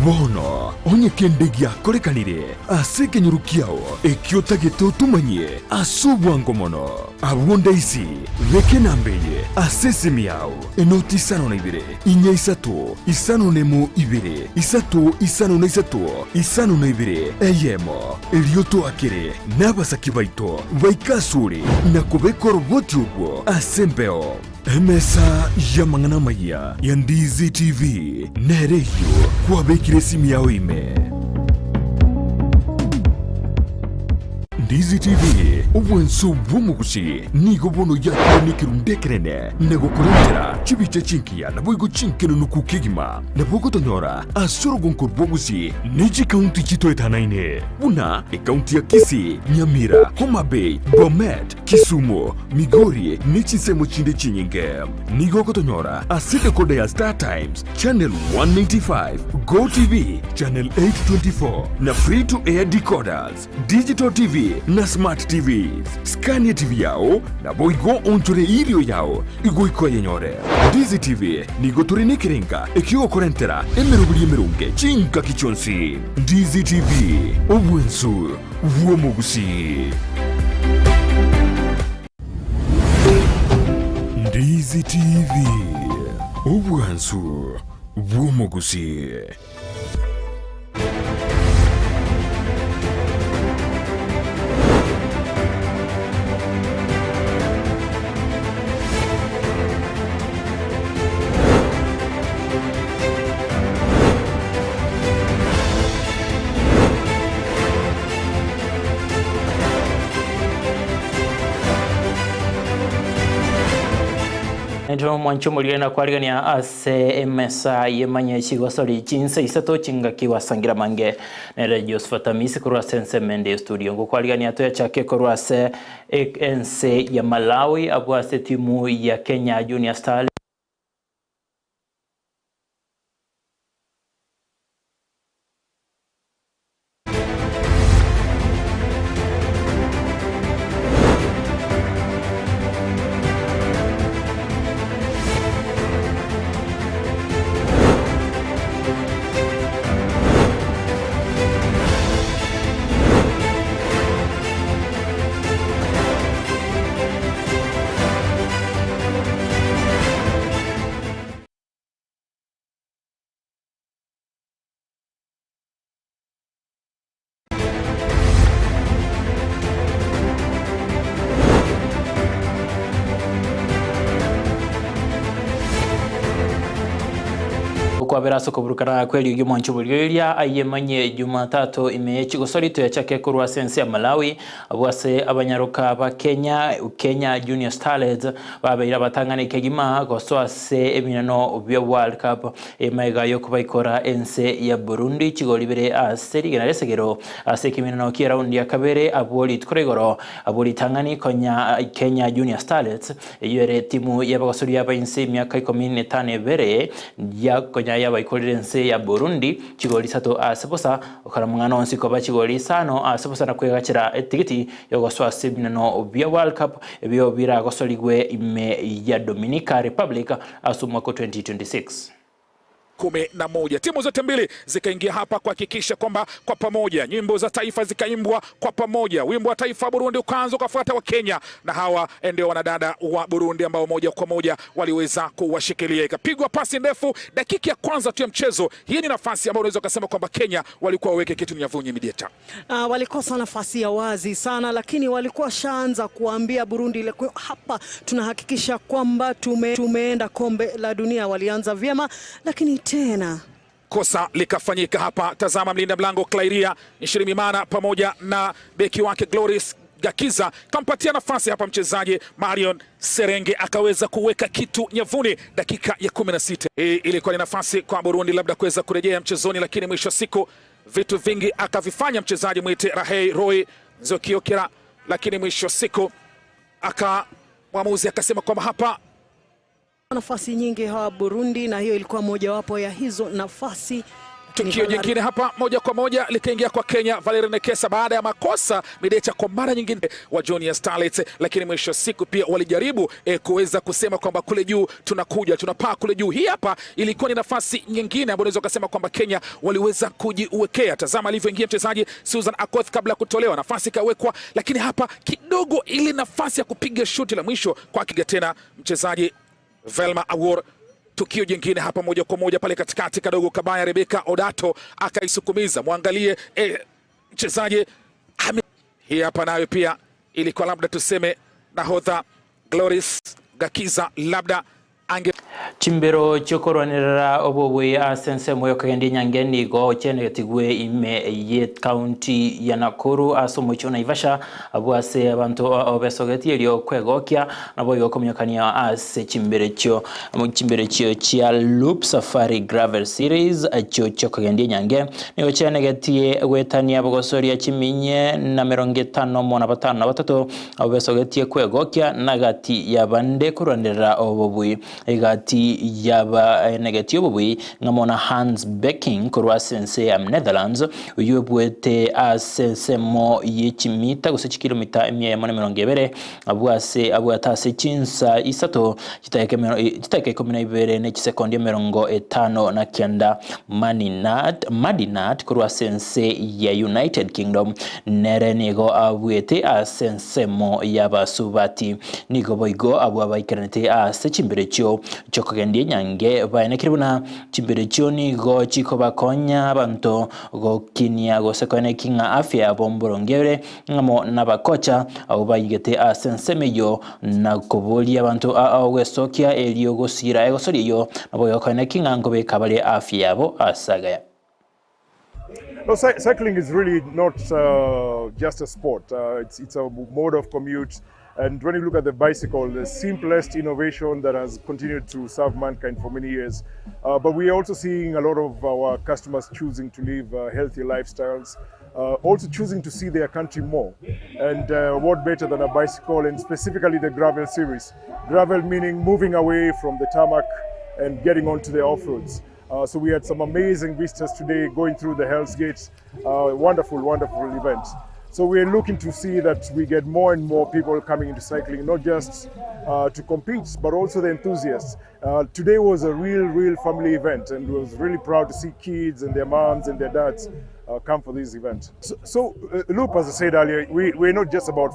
Speaker 1: Bono onye kende giakorekanire ase ekenyoro kiao ekio otagete otomanyie ase obwango mono, abwo ndaisi beka enamba eye ase esimi yao, enoti isano na ibere, inya isato, isano nemo ibere, isato isano na isato, isano na ibere, eyemo. Erio toakere nabasaki baito baike asore na kobeka oroboti orwo ase embeo. Emesa y'amang'ana amayia ya Ndizi TV nere eyio kwabekire esimi yao ime. Ndizi TV, obwanso bw'omogusi nigo bono yakire nekerundu ekenene na gokorentera chibicha chingiya naboigo chinkenunuku kegima. Nabo ogotonyora ase orogonko rw'obosie ne chikaunti chitoetanaine buna ekaunti ya Kisii, Nyamira, Homa Bay, Bomet, Kisumu, Migori ne chinsemo chinde chinyinge. Nigo ogotonyora ase decoder ya Star Times, Channel 195, Go TV, Channel 824 na Free to Air decoders, Digital TV na Smart TVs. Skania TV yao naboigo onchore irio yao igoika oyenyore. Ndizi TV nigo tore nekerenga ekiogokorentera emeroberi emeronge chingaki chionsi. Ndizi TV, obwensu bw'omogusii. Ndizi TV, obwansu bw'omogusii.
Speaker 19: Naintwe omwanche omorire na kwarigania ase emesa y'emanye chigosori chinsa isato chingaki gwasangira amange nere Josephat Amisi korwa ase ensemo ende y'estudio. Ngokwarigania toyachake korwa ase ense ya Malawi abwo ase etimu ya Kenya Junior Stars. Okwabera ase okoburukana kw'eriogi omwancho bw'eriogi ayemanyie Jumatatu ime ye chigosori toyachake korwa ase ense ya Malawi abwo ase abanyaroka ba Kenya, Kenya Junior Starlets babeire abatang'ani kegima gosoa ase ebinano bia World Cup Emaiga y'okobaikora ense ya Burundi chigori ibere ase rigena ri'esegero ase ekeminano ki'eraundi ya kabere abwo rituko ria igoro abwo ritang'ani konya Kenya Junior Starlets eyio ere etimu y'abagosoria b'ense emiaka ikomi na etano ebere ya konya yabaikorire ense ya Burundi chigori isato ase bosa okora amang'ana onsi koba chigori isano ase bosa na kwegachera etigiti y'ogosoa ase ebinano bia World Cup ebio biragosorigwe ime ya Dominica Republic ase omwaka o 2026.
Speaker 20: 11. Timu zote mbili zikaingia hapa kuhakikisha kwamba kwa pamoja nyimbo za taifa zikaimbwa kwa pamoja. Wimbo wa taifa wa Burundi ukaanza ukafuata wa Kenya, na hawa ndio wanadada wa Burundi ambao moja kwa moja waliweza kuwashikilia. Ikapigwa pasi ndefu dakika ya kwanza tu ya mchezo. Hii ni nafasi ambayo unaweza ukasema kwamba Kenya walikuwa waweke kitu nyavuni Midieta.
Speaker 21: Walikosa nafasi ya wazi sana, lakini walikuwa shaanza kuambia Burundi ile hapa tunahakikisha kwamba tumeenda kombe la dunia. Walianza vyema, lakini tena
Speaker 20: kosa likafanyika hapa. Tazama mlinda mlango Clairia Nshimimana pamoja na beki wake Gloris Gakiza kampatia nafasi hapa mchezaji Marion Serenge akaweza kuweka kitu nyavuni dakika ya 16. Hii ilikuwa ni nafasi kwa Burundi labda kuweza kurejea mchezoni, lakini mwisho wa siku vitu vingi akavifanya mchezaji mwite Rahei Roy Nzokiokera, lakini mwisho wa siku aka mwamuzi akasema kwamba hapa
Speaker 21: nafasi nyingi hawa Burundi, na hiyo ilikuwa mojawapo ya hizo nafasi,
Speaker 20: Tukio jingine hapa moja kwa moja likaingia kwa Kenya, Valerie Nekesa baada ya makosa Midecha kwa mara nyingine wa Junior Starlets, lakini mwisho wa siku pia walijaribu kuweza kusema kwamba kule juu tunakuja, tunapaa kule juu. Hii hapa ilikuwa ni nafasi nyingine ambayo unaweza ukasema kwamba Kenya waliweza kujiwekea. Tazama alivyoingia mchezaji Susan Akoth kabla ya kutolewa, nafasi ikawekwa, lakini hapa kidogo ile nafasi ya kupiga shuti la mwisho kwa kiga tena mchezaji Velma Awor. Tukio jingine hapa moja kwa moja pale katikati kadogo kabaya, Rebecca Odato akaisukumiza, mwangalie mchezaji hii hapa nayo pia ilikuwa labda tuseme nahodha Gloris Gakiza labda ange
Speaker 19: Chimbero chiokorwanerera obobwe ase ensemo yokogendia enyange nigo chenegetigwe ime ye county ya Nakuru ase omochie o Naivasha abwo ase abanto obesogetie erio kwegokia nabo igo kominyokania ase chimbero echio chimbero echio chia Loop Safari Gravel Series echio chiokogendia enyange nigo chenegetie gwetania bogosoria chiminye na mirongo etano mono batano na batato abo besogetie kwegokia na gati ya bande korwanerera obobui egati yaba negati obobui ng'amona Hans Becking korwa ase ense ya Netherlands oyo ebwete ase ensemo ye chimita gose chikilomita emia eyemo na emerongo ebere abwo ase abwate ase chinsa isato chitageka ikomi na ibere na echisekondi emerongo etano na kenda. Maninat Madinat korwa ase ense ya United Kingdom nere nigo abwete ase ensemo y'abasubati nigo boigo abwo abaikeranete ase chimbero echio chiokogendia enyange baenekire buna chimbero echio nigo chikobakonya abanto gokinia gose koeneki ng'a afya yabo mborongere ng'amo n'abakocha abo baigete ase ensemo eyo na koboria abanto ogwesokia erio gosira egosoria eyo nabo gokoeneki ng'a nkobeka bare afya yabo ase agaya.
Speaker 7: No, cycling is really not just a sport. It's a mode of commute. And when you look at the bicycle, the simplest innovation that has continued to serve mankind for many years. But we are also seeing a lot of our customers choosing to live healthy lifestyles, also choosing to see their country more. And what better than a bicycle, and specifically the gravel series. Gravel meaning moving away from the tarmac and getting onto the off-roads. So we had some amazing vistas today going through the Hell's Gate. Wonderful, wonderful event. So we're looking to see that we get more and more people coming into cycling, not just to compete, but also the enthusiasts. Today was a real, real family event, and we was really proud to see kids and their moms and their dads come for this event. So, Loop, as I said earlier, we're not just about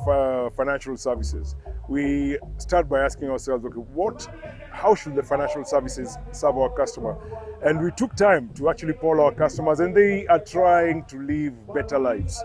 Speaker 7: financial services. We start by asking ourselves, okay, how should the financial services serve our customer? And we took time to actually poll our customers, and they are trying to live better lives.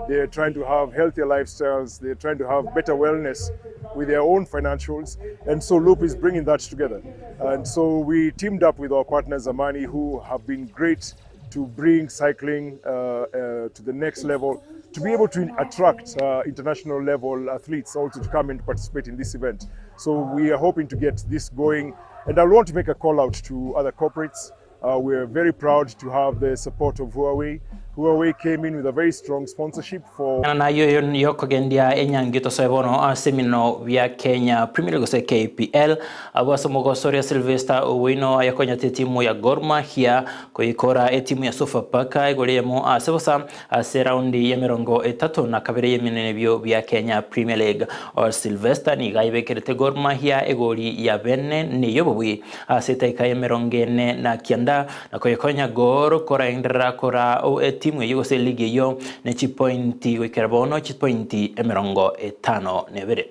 Speaker 7: They're trying to have healthier lifestyles. They're trying to have better wellness with their own financials. And so Loop is bringing that together. And so we teamed up with our partners, Amani, who have been great to bring cycling to the next level, to be able to attract international level athletes also to come and participate in this event. So we are hoping to get this going. And I want to make a call out to other corporates. We are very proud to have the support of Huawei. Huawei came in with a very strong sponsorship for
Speaker 19: Nayo yokogendia enyangi tosoe bono ase emino bia Kenya Premier League gose KPL abo ase omogosoria Sylvester Owino ayakonyete etimu ya Gor Mahia koikora etimu ya Sofapaka igoremo ase bosa ase raundi ya mirongo etatu na kabere y'eminene ebio bia Kenya Premier League. O Sylvester niga ibekerete Gor Mahia egori ya bene niyo bobui ase etaika ya mirongo ene na kianda na koyekonya Gor koraenderera kora o etimu eyo gose ligi eyo ne chipointi goikera bono chipointi emirongo etano na ebere.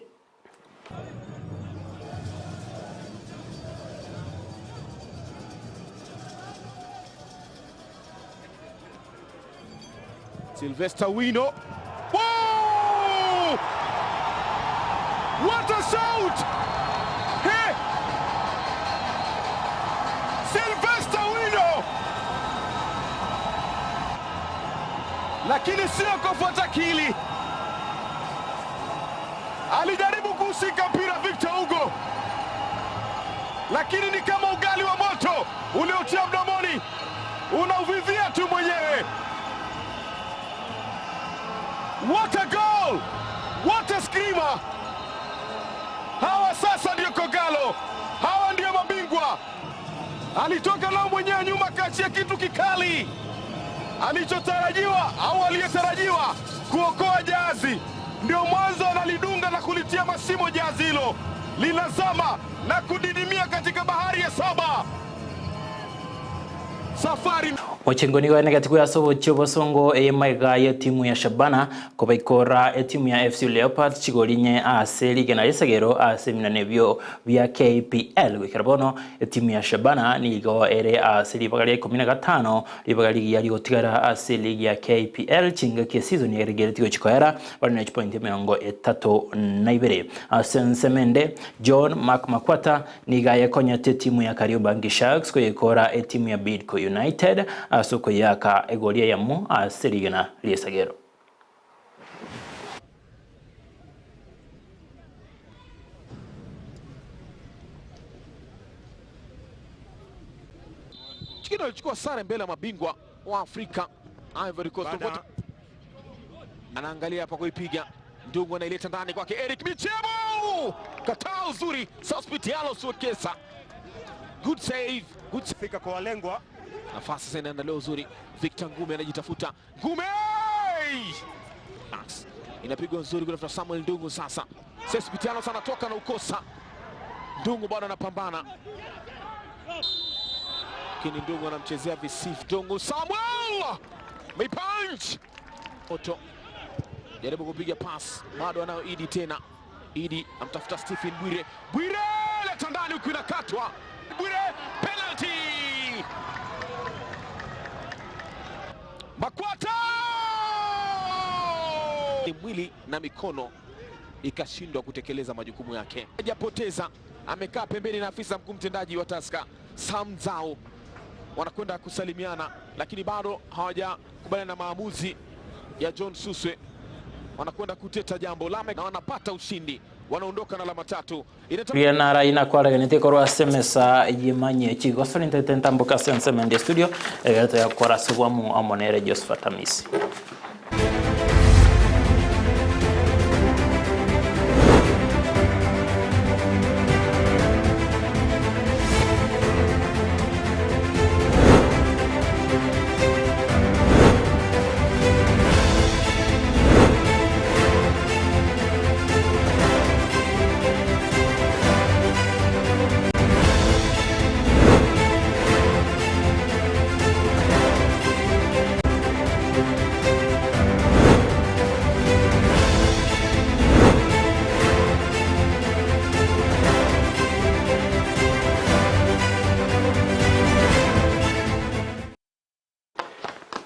Speaker 22: Sylvester Wino. Whoa! What a shout! Hey! Sylvester Wino! Lakini sio kufuata akili. Alijaribu kushika mpira Victor Hugo, lakini ni kama ugali wa moto uliotia mdomoni, unauvivia tu mwenyewe. What a goal! What a screamer! Hawa sasa ndio Kogalo, hawa ndio mabingwa. Alitoka nao mwenyewe nyuma, kaachia kitu kikali. Alichotarajiwa au aliyetarajiwa kuokoa jahazi ndio mwanzo analidunga na kulitia mashimo jahazi hilo, linazama na kudidimia katika bahari ya saba. Safari
Speaker 19: Mochengo nigo enegeti ase obochie obosongo eye maiga ya etimu ya Shabana kobaikora etimu ya FC Leopards chigori inye ase rigena riesegero ase eminano ebio bia KPL. Goikera bono etimu ya Shabana nigo ere ase ribaga ria ikomi na gatano ribaga rigiya rigotigara ase eligi ya KPL chingaki esizoni erigereti gochia koera bare ne chipointi emerongo etato na ibere. Ase ensemo ende John Mark Makwata Nigo ayekonyete etimu ya Kariobangi Sharks koyekora etimu ya Bidco United ase okoyeaka egori eyemo ase rigena ri'esagero.
Speaker 20: Chikino alichukua sare mbele ya mabingwa wa Afrika Ivory Coast.
Speaker 22: Baada-
Speaker 20: Anaangalia hapa kuipiga Ndungu, anaileta ndani kwake Eric Michemo, kataa uzuri Sospitialo Suekesa, good save, good save.
Speaker 22: Fika kwa walengwa.
Speaker 20: Nafasi sasa inaandaliwa uzuri, Victor Ngume anajitafuta, Ngume Max inapigwa nzuri kutafuta Samuel Ndungu sasa. Sespitiano anatoka na ukosa. Ndungu bado anapambana, lakini Ndungu anamchezea visif. Ndungu Samuel mipunch moto, jaribu kupiga pass, bado anayo Idi tena. Idi amtafuta Stephen Bwire, Bwire leta ndani huku inakatwa. Bwire penalty! Makwata Ni mwili na mikono ikashindwa kutekeleza majukumu yake. Hajapoteza, amekaa pembeni na afisa mkuu mtendaji wa Tusker Sam Zau, wanakwenda kusalimiana, lakini bado hawajakubaliana na maamuzi ya John Suswe. Wanakwenda kuteta jambo lame na wanapata ushindi, wanaondoka na alama tatu. Inata
Speaker 19: Ria nara inakwaraganete korwa ase emesa yemanye chigosori ntete ntamboka ase ensemo ende studio egere toyakora ase obwamu amo nere Josephat Amisi.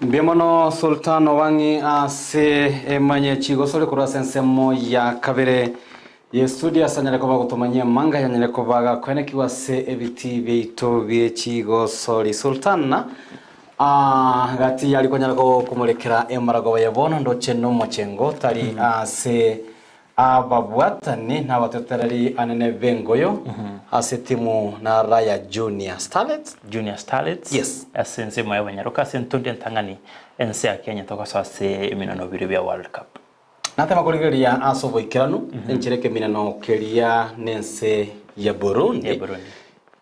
Speaker 2: Mbuya mono Sultan Owang'i ase emanye chigosori korwa ase ensemo ya kabere ye studio ase anyare koba gotomanyia amanga yanyare koba gakoenekigwa ase ebiti biaito bie chigosori. Sultan ah, gati yari konyara gokomorekera emaragoba ya bono ndoche nomochengo tari ase Ababwatani nabatetereri anene b'engoyo ase etimu nara ya Junior Starlets.
Speaker 19: Junior Starlets
Speaker 2: Yes.
Speaker 19: ase ensemo y'abanyaroka ase entundi entang'ani ense ya Kenya togosoa ase eminano biria bia World Cup.
Speaker 2: Natema korigereria ase oboikeranu enchera ekeminano keria nense ya Burundi.
Speaker 19: Ya Burundi.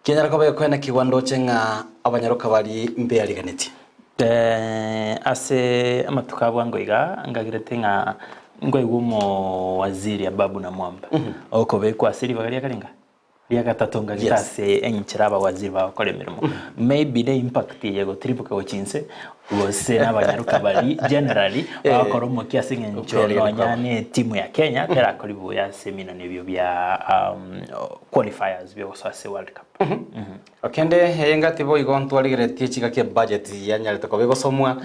Speaker 2: Kenyara koba gekoenekigwa ndoche ng'a abanyaroka baria mbeariganetie.
Speaker 19: Eh, ase amatuko a bwango iga ngagirete ng'a nkoigwa omowaziri Ababu Namwamba okobekwa ase ribaga ria karenga ria gatato ngagete
Speaker 2: Yes.
Speaker 19: ase enchera abawaziri bagokora emeremo maybe ne impact eye gotiriboka gochia inse gose nabanyaroka baria generally bagokora omokia ase eng'encho
Speaker 2: Okweregana
Speaker 19: nonya
Speaker 2: kwabo.
Speaker 19: ne etimu ya Kenya terakori buya ase eminano ebio bia um, qualifiers biogosoa ase World Cup.
Speaker 2: Kende eyengati boigo ntwarigeretie chingaki ebudget yanyarete koba egosomwa,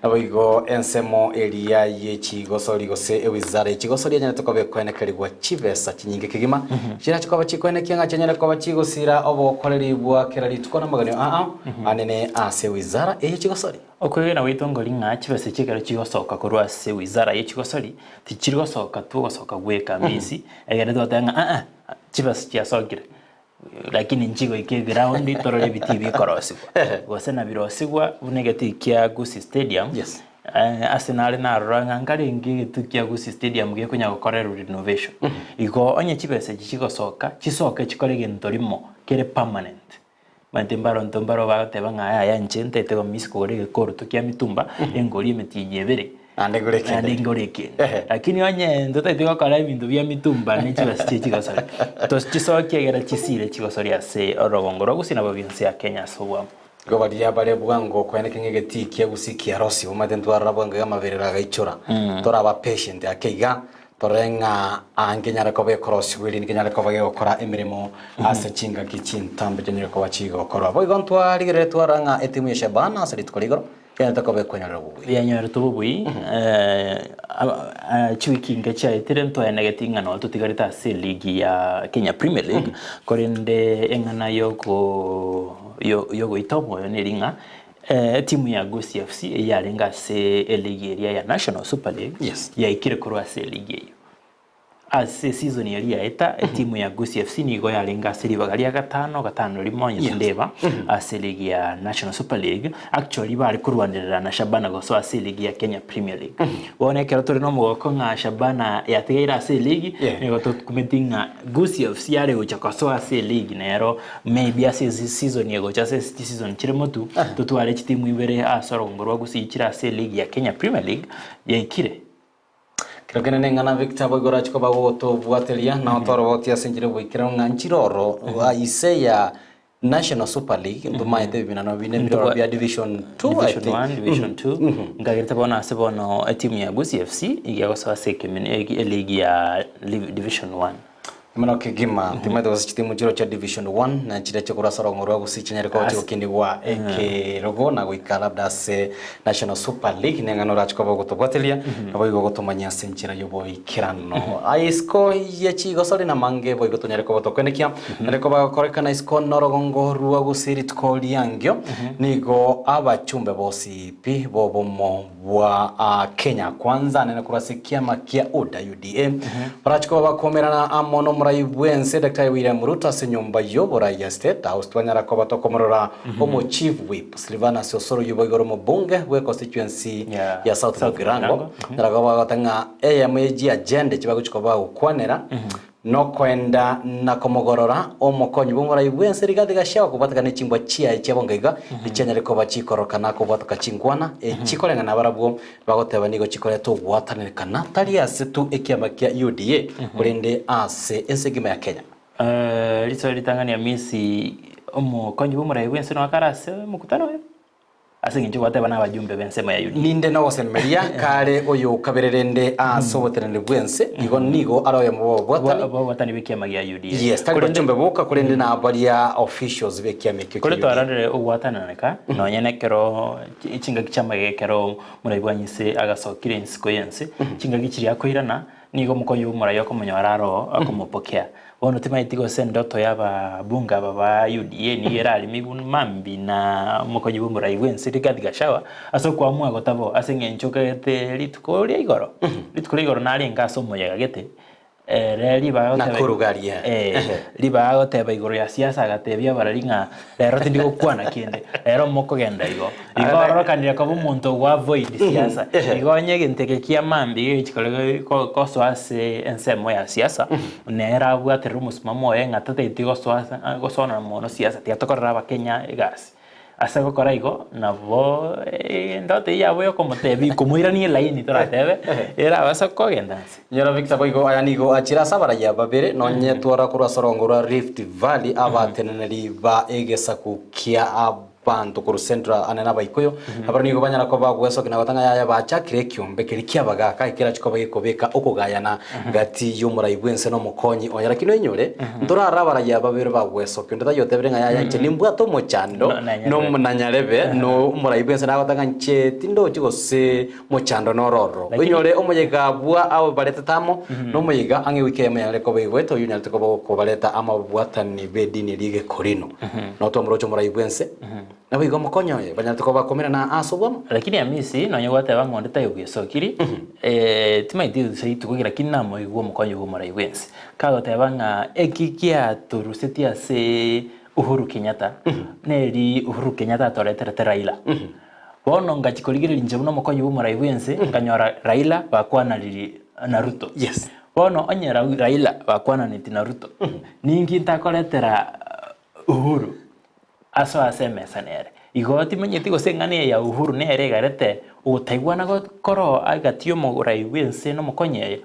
Speaker 2: naboigo ensemo eria ye chigosori gose ewizara ye chigosori yanyarete koba ekoenekerigwa chibesa chinyinge kegima, chirache koba chikoenekia ng'a chianyare koba chigosira obokoreri bwa kera rituko na amaganio ao anene ase ewizara eye chigosori.
Speaker 19: Okwegena gwaito nkori ng'a chibesa echi ekero chigosoka korwa ase wizara ye chigosori, tichiri gosoka togosoka bweka amisi, egere twateba ng'a aa chibesa chiasokire. Lakini inche goika eground torore ebitii bikorosigwa gose nabirosigwa buna egetii kia Gusii Stadium
Speaker 2: Yes.
Speaker 19: eh, ase nare narora ng'a nkarenge egetii kia Gusii Stadium gekonya gokorerwa renovation. Igo onye chibesa echi chigosoka, chisoke chikore egento rimo kere permanent. Omanyete mbaronto mbaro bagoteba ng'a yaya inche ntaete gomiss kogora egekoroto kia mitumba, engorie emetienyi ebere.
Speaker 2: Naende ngore ekende.
Speaker 19: Naende ngore ekende. Lakini onye ntotaete gokora ebinto bia mitumba ne chibesa chie chigosori, tochisokie egere chisire chigosori ase orogongo rwa gusii nabo bionsi ya Kenya ase obwamo.
Speaker 2: Igo baria bare bwango koeneka ng'a egetii kia gusii kiarosiwe, omanyete ntwarora bwango iga amaberero agaichora. Toraba patient ake iga, Torore ng'a aa nkenyare koba ekorosiwa erinde kenyare koba gegokora emeremo ase chingaki chintambe chinyare koba chigokorwa. Boigo ntwarigereria twarora ng'a etimu ya Shabana ase rituko ria igoro egenderete koba ekonyorera obobui.
Speaker 19: Yanyorete obobui, chiwiki inke chiaetire ntwaenegeti ng'a noo totigarete ase eligi ya Kenya Premier League, korende eng'ana yoko yogoita omoyo neri ng'a Etimu ya Gusii FC eyio yarenge ase eligi eria ya National Super League yaikire korwa ase eligi eyio. Ase season eria yaeta, etimu ya Gusii FC nigo yarenge ase ribaga ria gatano, gatano rimo onye tindeba, ase eligi ya National Super League. Actually bare korwanerera na Shabana gosoa ase eligi ya Kenya Premier League. Bono ekero tore na omogoko ng'a Shabana yatigaire ase eligi, nigo tokumeti ng'a Gusii FC yare gocha kosoa ase eligi nero Maybe ase ase season egocha ase ase chiseason chire motu, totware chitimu ibere ase orogongo rwa Gusii chire ase eligi ya Kenya Premier League yaikire.
Speaker 2: Kero kende neng'ana Victor boigo orache koba gogotobwateria na otorobotie ase enchera y'oboikeranu ng'a nchire oro ise ya National Super League ntomaete ebibinano binde mbire oro bia Division 2 I
Speaker 19: Division
Speaker 2: think.
Speaker 19: 1, Division 2, nkagerete bono ase bono etimu ya Gusii FC iga egosoa ase ekemini eligi ya Division 1.
Speaker 2: Mono kegima, timanyete gose chitimu chiro chia Division One na chiria chikorwa ase orogongo rwa Gusii chinyare koba chigokinigwa ekerogo na goika labda ase National Super League neng'ana orache koba ogotobwatelia naboigo ogotomanyia ase enchera y'oboikerano. Aye isiko ye chigosori na mange boigo tonyare koba tokwenekia nare koba gokorekana isiko norogongo rwa Gusii rituko riangio nigo abachumbe bosi pi bobomo bwa Kenya Kwanza nene korwa ase ekiama kia UDA, UDA, barache koba bakomerana amo nomorai bwense Daktari William Ruto ase enyomba y'oborai ya State House twanyara koba tokomorora omo Chief Whip Silvanus Osoro oyio boigo ore omobunge bwe constituency ya South Mugirango nyara koba bagoteba ng'a eyemo ye chiagenda echi bagochi koba bagokwanera Nokoenda na komogorora omokonyi bw'omorai bw'ense Rigathi Gachagua kobwateka ne chimbwa chiaye chia bongaiga echianyare koba chikororoka na kobwatoka chinkwana echikoreng'ana nabarabwo bagoteba nigo chikoreta ogwatananekana tari ase tu ekiama kia UDA korende ase ense engima ya Kenya.
Speaker 19: Risoe ritang'ani Hamisi omokonyi bw'omorai bw'ense noyo akare ase omokutano oyo. Ase engencho gwateba nabajumbe b'ensemo ya Yudia.
Speaker 2: Ninde nogosemeria kare oyokabererende ase oboteneneri bw'ense, igo nigo are oyomo bw'ababwatani.
Speaker 19: Bw'ababwatani b'ekiama gia Yudia.
Speaker 2: Yes, tari bajumbe boka, korende nabaria officials b'ekiama ekio kia
Speaker 19: Kore
Speaker 2: Yudia.
Speaker 19: twarorire ogwatananeka, nonya nekero chingaki chi'amagega ekero omorai bwa Nyasae agasokire ensiko y'ense, chingaki chiria akoirana, Nigo omokonyi bw'omoraia okomonyora aroo akomopokea. Bono timaeti gose endoto y'ababunge aba ba UDA nigo erarimigwe mambi na omokonyi bw'omorai bw'ense Rigathi Gachagua ase okoamua gotabo ase eng'encho okagete rituko ria igoro. Rituko ria igoro narenge ase omoyega gete ere ribaga goteba
Speaker 2: Nakuru garia.
Speaker 19: Eh, ribaga goteba igoro ya siasa agatebia abarari ng'a rero tindi gokwana kende, rero mokogenda igo. Igo ororokanire koba omonto ogo avoid siasa. Igo onye egento eke kia mambia gegochi kore gosoa ase ensemo ya siasa, nere abwaterere omosimamo oye ng'a tataeti gosoa ase gosoana mono siasa tiga tokorere abakenya egasi. Ase gokora igo, nabo endoto eyio yabo yokomotebia komoirania elaini toratebe, erabase kogenda nse.
Speaker 2: Inyora Victor boigo aya nigo achire ase abarayia babere, nonye twara korwa ase orongo rwa Rift Valley abateneneri ba egesaku kia Abanto korwa Central ane n'Abaikuyu, abarabwo nigo banyara koba bagwesokia na gotanga yaya bachakire ekiombe keria ki'abagaaka ekerache koba gekobeka okogayana gati y'omorai bw'ense na omokonyi oye. Lakini oinyore, ntorare abarayia babere bagwesokia, onde taiyo otebire ng'a yaya inche nimbwate omochando na nyarebe na omorai bw'ense nagotanga inche tindochi gose mochando noro ororo. Oinyore omoyega bwa abo baretete amo nomoyega ang'e ewiki eyemo yare koba egoeta oyio onyarete koba okobareta amo ababwatani b'edini eria y'egekorino. Nabo twamoroche omorai bw'ense, naboigo omokonyi oye banyarete koba bakomerana ase obwamo.
Speaker 19: Lakini Hamisi nonya gwateba ng'a onde taiyo bwesokiri, timaeti gose rituko ki lakini namoigwe omokonyi bw'omorai bw'ense. Kagoteba ng'a eki kiatorusetie ase Uhuru Kenyatta, neri Uhuru Kenyatta atoreterete Raila. Bono ngachia korigereria inche buna omokonyi bw'omorai bw'ense, nkanyora Raila bakwanariri na Ruto.
Speaker 2: Yes.
Speaker 19: Bono onye Raila bakwananeti na Ruto, ninki ntakoretera Uhuru? Asoe ase emesa nere. Igo timanyeti gose eng'ana eye ya Uhuru nere egarete ogotaigwana koroo egati y'omorai bw'ense na omokonyi oye,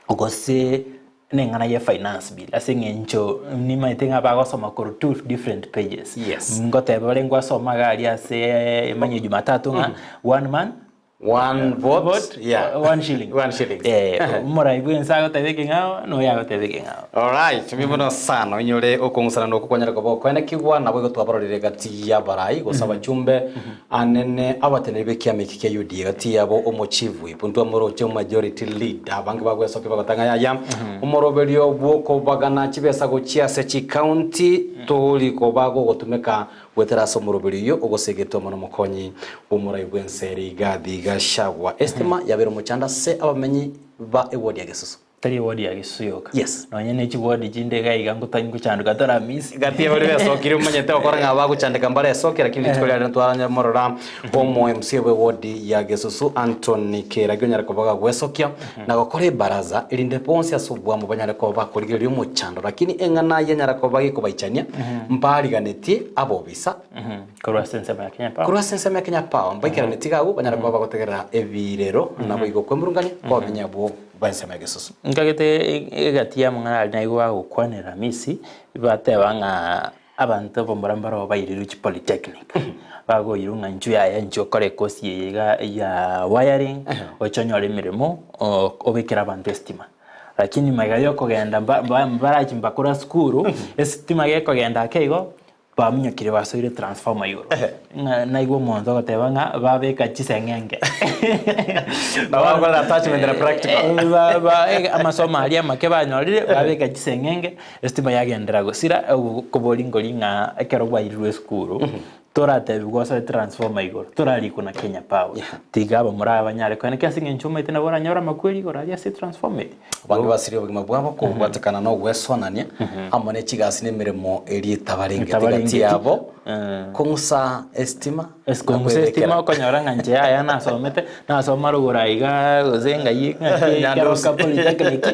Speaker 19: gose neng'ana ye finance bill ase eng'encho nimanyete ng'a bagosoma korwa two different pages.
Speaker 2: Yes.
Speaker 19: Ngoteba bare ngwasoma iga aria ase emanye jumatatu ng'a one man
Speaker 2: One vote, yeah.
Speaker 19: one shilling.
Speaker 2: One shilling.
Speaker 19: Eh, omorai bw'ense agoteba ekeng'ao na oyo agoteba ekeng'ao.
Speaker 2: Alright, mbuya mono sana onyore okong'usana noko kwanyare koba okoenekigwa nabo igo twabarorire gati y'abarai gose abachumbe anene abateneneri b'ekiama eki kia UDA gati yabo omochief whip ntwamoroche omajority leader abange bagwesokia bagotanga yaya omoroberio bw'okobagana chibesa gochia ase chicounty tori koba gogotumeka Goetera ase omoroberi oyio ogosegetwe amo nomokonyi bw'omorai bw'ense Rigathi Gachagua, estima yabeire omochando ase abamenyi ba ewodi ya Gesusu.
Speaker 19: Tari ewodi ya Gesusu yoka.
Speaker 2: Yes.
Speaker 19: Nonye ne chiwodi chinde iga iga ngochandoka tore Amisi.
Speaker 2: Gati ya baria besokire omanyete gokora ng'a bagochandeka mbaresokia lakini rituko riarero ntwaranyamorora omo MCA bwe wodi ya Gesusu Anthony Keragi onyare koba gagwesokia na gokora ebaraza erinde bonsi ase obwamo banyare koba bakorigereria omochando lakini eng'ana yanyara koba gekobaichania mbariganetie abobisa
Speaker 19: Korwa ase ensemo ya Kenya Power.
Speaker 2: Korwa ase ensemo ya Kenya Power mbaikeranetie iga agwo banyare koba bagotegerera ebirero naboigo okwemurungania kw'abamenyi abwo b'ensemo ya Gesusu.
Speaker 19: Nkagete egati y'amang'ana aria naigwa bagokwanera Hamisi, bateba ng'a Abanto abamura mbarabwo bairirwe chipolytechnic, bagoirwa ng'a inchuo yaya inchuo okore ekosi eye iga ya wiring, oche onyore emeremo obekere abanto estima. Lakini magega ya okogenda mba mba mbarachie mbakore sukuru, esitima gekogenda ake igo, baminyokire basoire transformer igoro. Ng'a naigwa omonto ogoteba ng'a babeka chiseng'enge.
Speaker 2: Nabo bakorera attachment na practical.
Speaker 19: Ba ba amasomo aria amake banyorire, babeka chiseng'enge. Esitima yagenderera gosira, okoboria nkori ng'a ekero bwairirwe esukuru, toratebigwe osoe transformer igoro, torarikwe na Kenya Power. Tiga abamura aba banyare koenda ki ase eng'encho omanyete nabo oranyore amakweri igoro aria ase etransformer eye.
Speaker 2: Abange basirie obogima bwabo kobwatekana na ogwesonania amo ne chigasi na emeremo eria etabarengeti gati
Speaker 19: Etabarengeti.
Speaker 2: yabo, kong'usa esitima na
Speaker 19: Kong'usa esitima
Speaker 2: kwebekera.
Speaker 19: okonyora ng'a inche yaya nasomete, nasoma rogoro aiga gose ng'ai ng'aki
Speaker 2: Nyandusi.
Speaker 19: Keroka Polytechnic,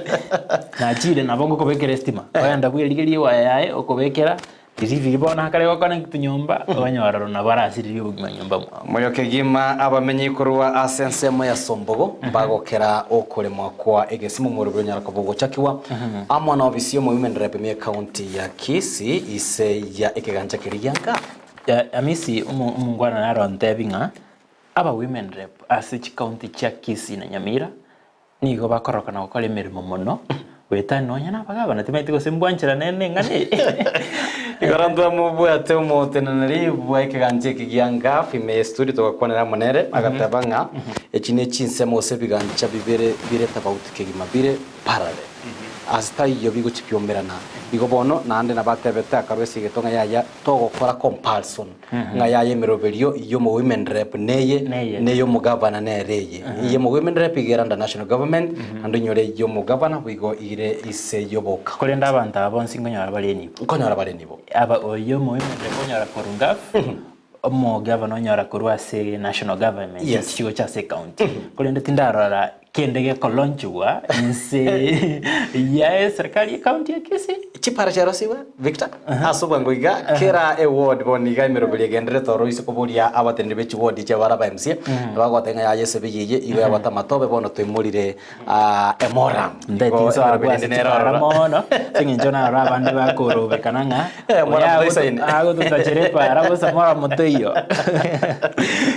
Speaker 19: nachire nabo ngokobekera esitima, ogenda bwerigerie ewaya yaye okobekera, riria riria bono akare goconnect nyomba, okonyora oro nabo arasiririe obogima nyomba mwabo.
Speaker 2: Moyo kegima abamenyi korwa ase ensemo ya Sombogo mbagokera okoremwa kwa egesimo omorobio onyara koba ogochakigwa amo na ofisi y'omowomen rep ime ekaunti ya Kisii ise ya ekegancha keria gia nka.
Speaker 19: Amisi omongwana naro ontebi ng'a aba women rep ase chikaunti chia Kisii na Nyamira nigo bakorokana gokora emeremo mono goetania nonya na abagabana timanyeti gose mbwancherane neng'ana eye.
Speaker 2: Igoro ntwamobwate omoteneneri bwa ekegancha eke gia Ngaf ime ye studio togakwanera amo nere agateba ng'a echi ne chinsemo gose ebigancha bibere bire tofauti kegima bire parallel. Ase taiyo bigochipiomerana. Igo bono naende nabatebete akarwa ase egeto ng'a yaya Togokora compulsion ng'a yaya emeroberio y'omo-women rep neye, ney'omogavana nere eye. Ey'omo-women rep iga ere under national government, naende onyore ey'omogavana boigo ire ise y'oboka.
Speaker 19: Korende abanto aba bonsi nkonyora bare nibo.
Speaker 2: Nkonyora bare nibo.
Speaker 19: Aba oyo omo-women rep onyora korwa Ngaf, omogavana onyora korwa ase national government,
Speaker 2: Yes.
Speaker 19: chigocha ase ecounty. Korende tindarora Kende gekolonchigwa inse ya eserikari y'ecounty ya Kisii.
Speaker 2: Chipara chiarosigwe, Victor, ase obwango iga, kera eward bono iga emeroberi egendererete oro ase koboria abateneneri be chiward chia bare aba MCA, nabagoteba ng'a yaya esebe eye igo yabwate amatobe bono toimorire emoram.
Speaker 19: Ntaeti
Speaker 2: Igo
Speaker 19: nsoa
Speaker 2: emeroberi
Speaker 19: abwo ase
Speaker 2: ende nere
Speaker 19: chipara
Speaker 2: ororo.
Speaker 19: mono, ase eng'encho naro abande bakorobekana ng'a
Speaker 2: Moram toisaine.
Speaker 19: agototachera epara bosa moram toiyo.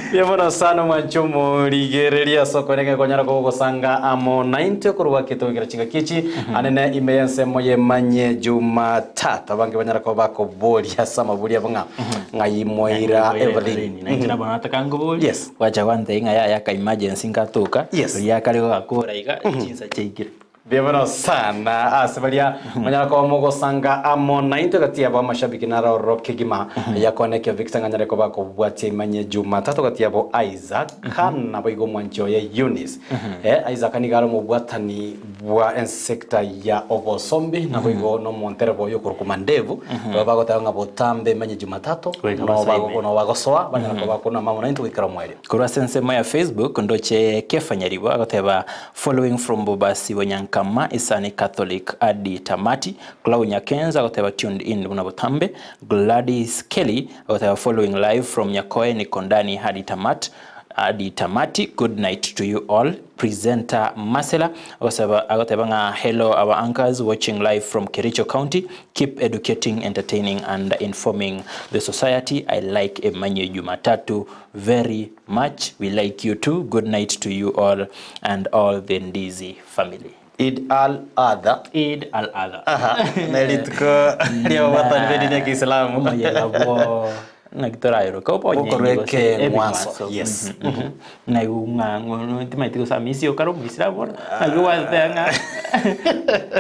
Speaker 2: Mbuya mono sana omwanche omorigereria ase okoeneka konyara kogosanga amo naintwe korwa ketogekera chingaki echi anene ime y'ensemo y'emanye Jumatatu abange banyara koba bakoboria ase amabori abo ng'a ng'ai moira Evelyn.
Speaker 19: Nainche nabo nataka nkoborie
Speaker 2: Yes.
Speaker 19: gwacha gwantebia ng'a yaya aka emergency nkatoka
Speaker 2: Yes.
Speaker 19: riria akare gogakora iga chinsa chiaikire.
Speaker 2: Mbuya mono sana ase baria monyara koba mogosanga amo naintwe gati yabo amashabiki naro ororo kegima yakonekio Victor ng'anyare koba akobwatia imanye Jumatatu gati yabo Isaac naboigo omwanchi oye Eunice. Eh, Isaac nigo are omobwatani bwa ensecta ya obosombi naboigo nomontereba oyo okorokwa Mandevu nabo bagoteba ng'a botambe emenye Jumatatu
Speaker 19: Goika
Speaker 2: no
Speaker 19: basaime.
Speaker 2: bago- no bagosoa banyara koba bakuna mamo naintwe goikera omoerio.
Speaker 19: Korwa ase ensemo ya Facebook ndoche Kefa Nyaribo agoteba following from Bobasi Bonyankama Isani Catholic Adi Tamati, Clau Nyakenza agoteba tuned in buna botambe, Gladys Kelly agoteba following live from Nyakoe Nikondani Hadi Tamat, Adi Tamati, good night to you all. Presenter Marcela agosaba agoteba ng'a hello our anchors watching live from Kericho County, keep educating, entertaining and informing the society. I like Emmanuel Jumatatu very much. We like you too. Good night to you all and all the Ndizi family.
Speaker 2: Eid al Adha.
Speaker 19: Eid al Adha.
Speaker 2: Aha, na rituko ria obwatani bw'edini ya Kiislamu.
Speaker 19: Omoyega bwo naki toraeroke obonyenyi
Speaker 2: Okorwa
Speaker 19: gose
Speaker 2: ekeng'wanso,
Speaker 19: ebing'wanso.
Speaker 2: yes.
Speaker 19: Mhm, mhm. Naigo ng'a ng'o timaeti gose amisi okare omoisilamu bono, naki gwateba ng'a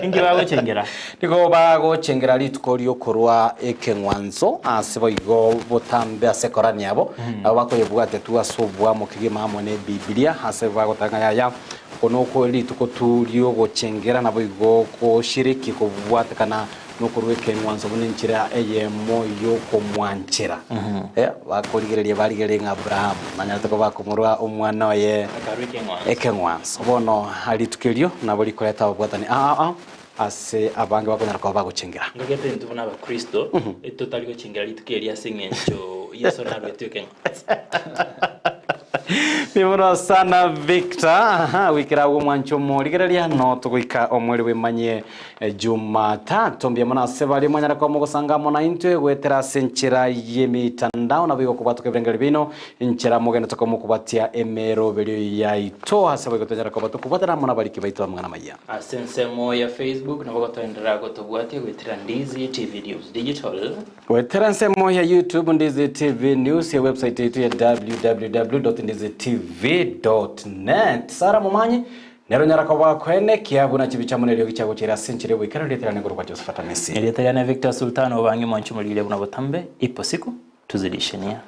Speaker 19: inki bagochengera?
Speaker 2: Nigo bagochengera rituko ri'okorua ekeng'wanso ase boigo botambe ase Ekorani yabo, nabo bakoyebwatia tu ase oboamo kegima amo n'Ebibilia, ase bagoteba ng'a yaya, oko nokwo rituko tu ri'ogochengera naboigo goshiriki kobwatekana nokorua ekeng'wanso buna enchera eyemo y'okomwanchera. Eh, bakorigereria barigereria ng'a Abrahamu nanyarete koba akomorua omwana oye
Speaker 19: Akarua ekeng'wanso.
Speaker 2: ekeng'wanso. Bono rituko erio nabo rikoreta obobwatani ao ao ase abange bakonyara koba bagochengera.
Speaker 19: Ngagete intwe buna abakristo, totari gochengera rituko eri ase eng'encho Yeso naruetwe ekeng'wanso.
Speaker 2: Mbuya sana Victor. Aha, goikera agwo omwancho omorigereria no togoika omweri bwemanyie Jumatatu. Mbuya mono ase baria mwanyara koba mogosanga amo naintwe goetera ase enchera y'emitandao nabo igo kobwatoka ebirengererio biaino enchera mogenderete koba mokobatia emeroberio yaito ase boigo tonyara koba tokobwatana amo nabariki baito amang'ana amaya.
Speaker 19: Ase ensemo ya Facebook nabo gotoenderera gotobwatia goetera Ndizi TV News Digital.
Speaker 2: Goetera ensemo ya YouTube Ndizi TV News, ewebsite yaito ya www.ndizitv.net. Sarah Momanyi nere onyara koba koenekia buna chibicha amo neriogi chiagochera ase enchera y'oboikeranu rieta riane korokwa Josephat Amisi.
Speaker 19: Erieta riane Victor Sultan obange mwanche omorigire buna botambe ipo siku tuzidishe nia.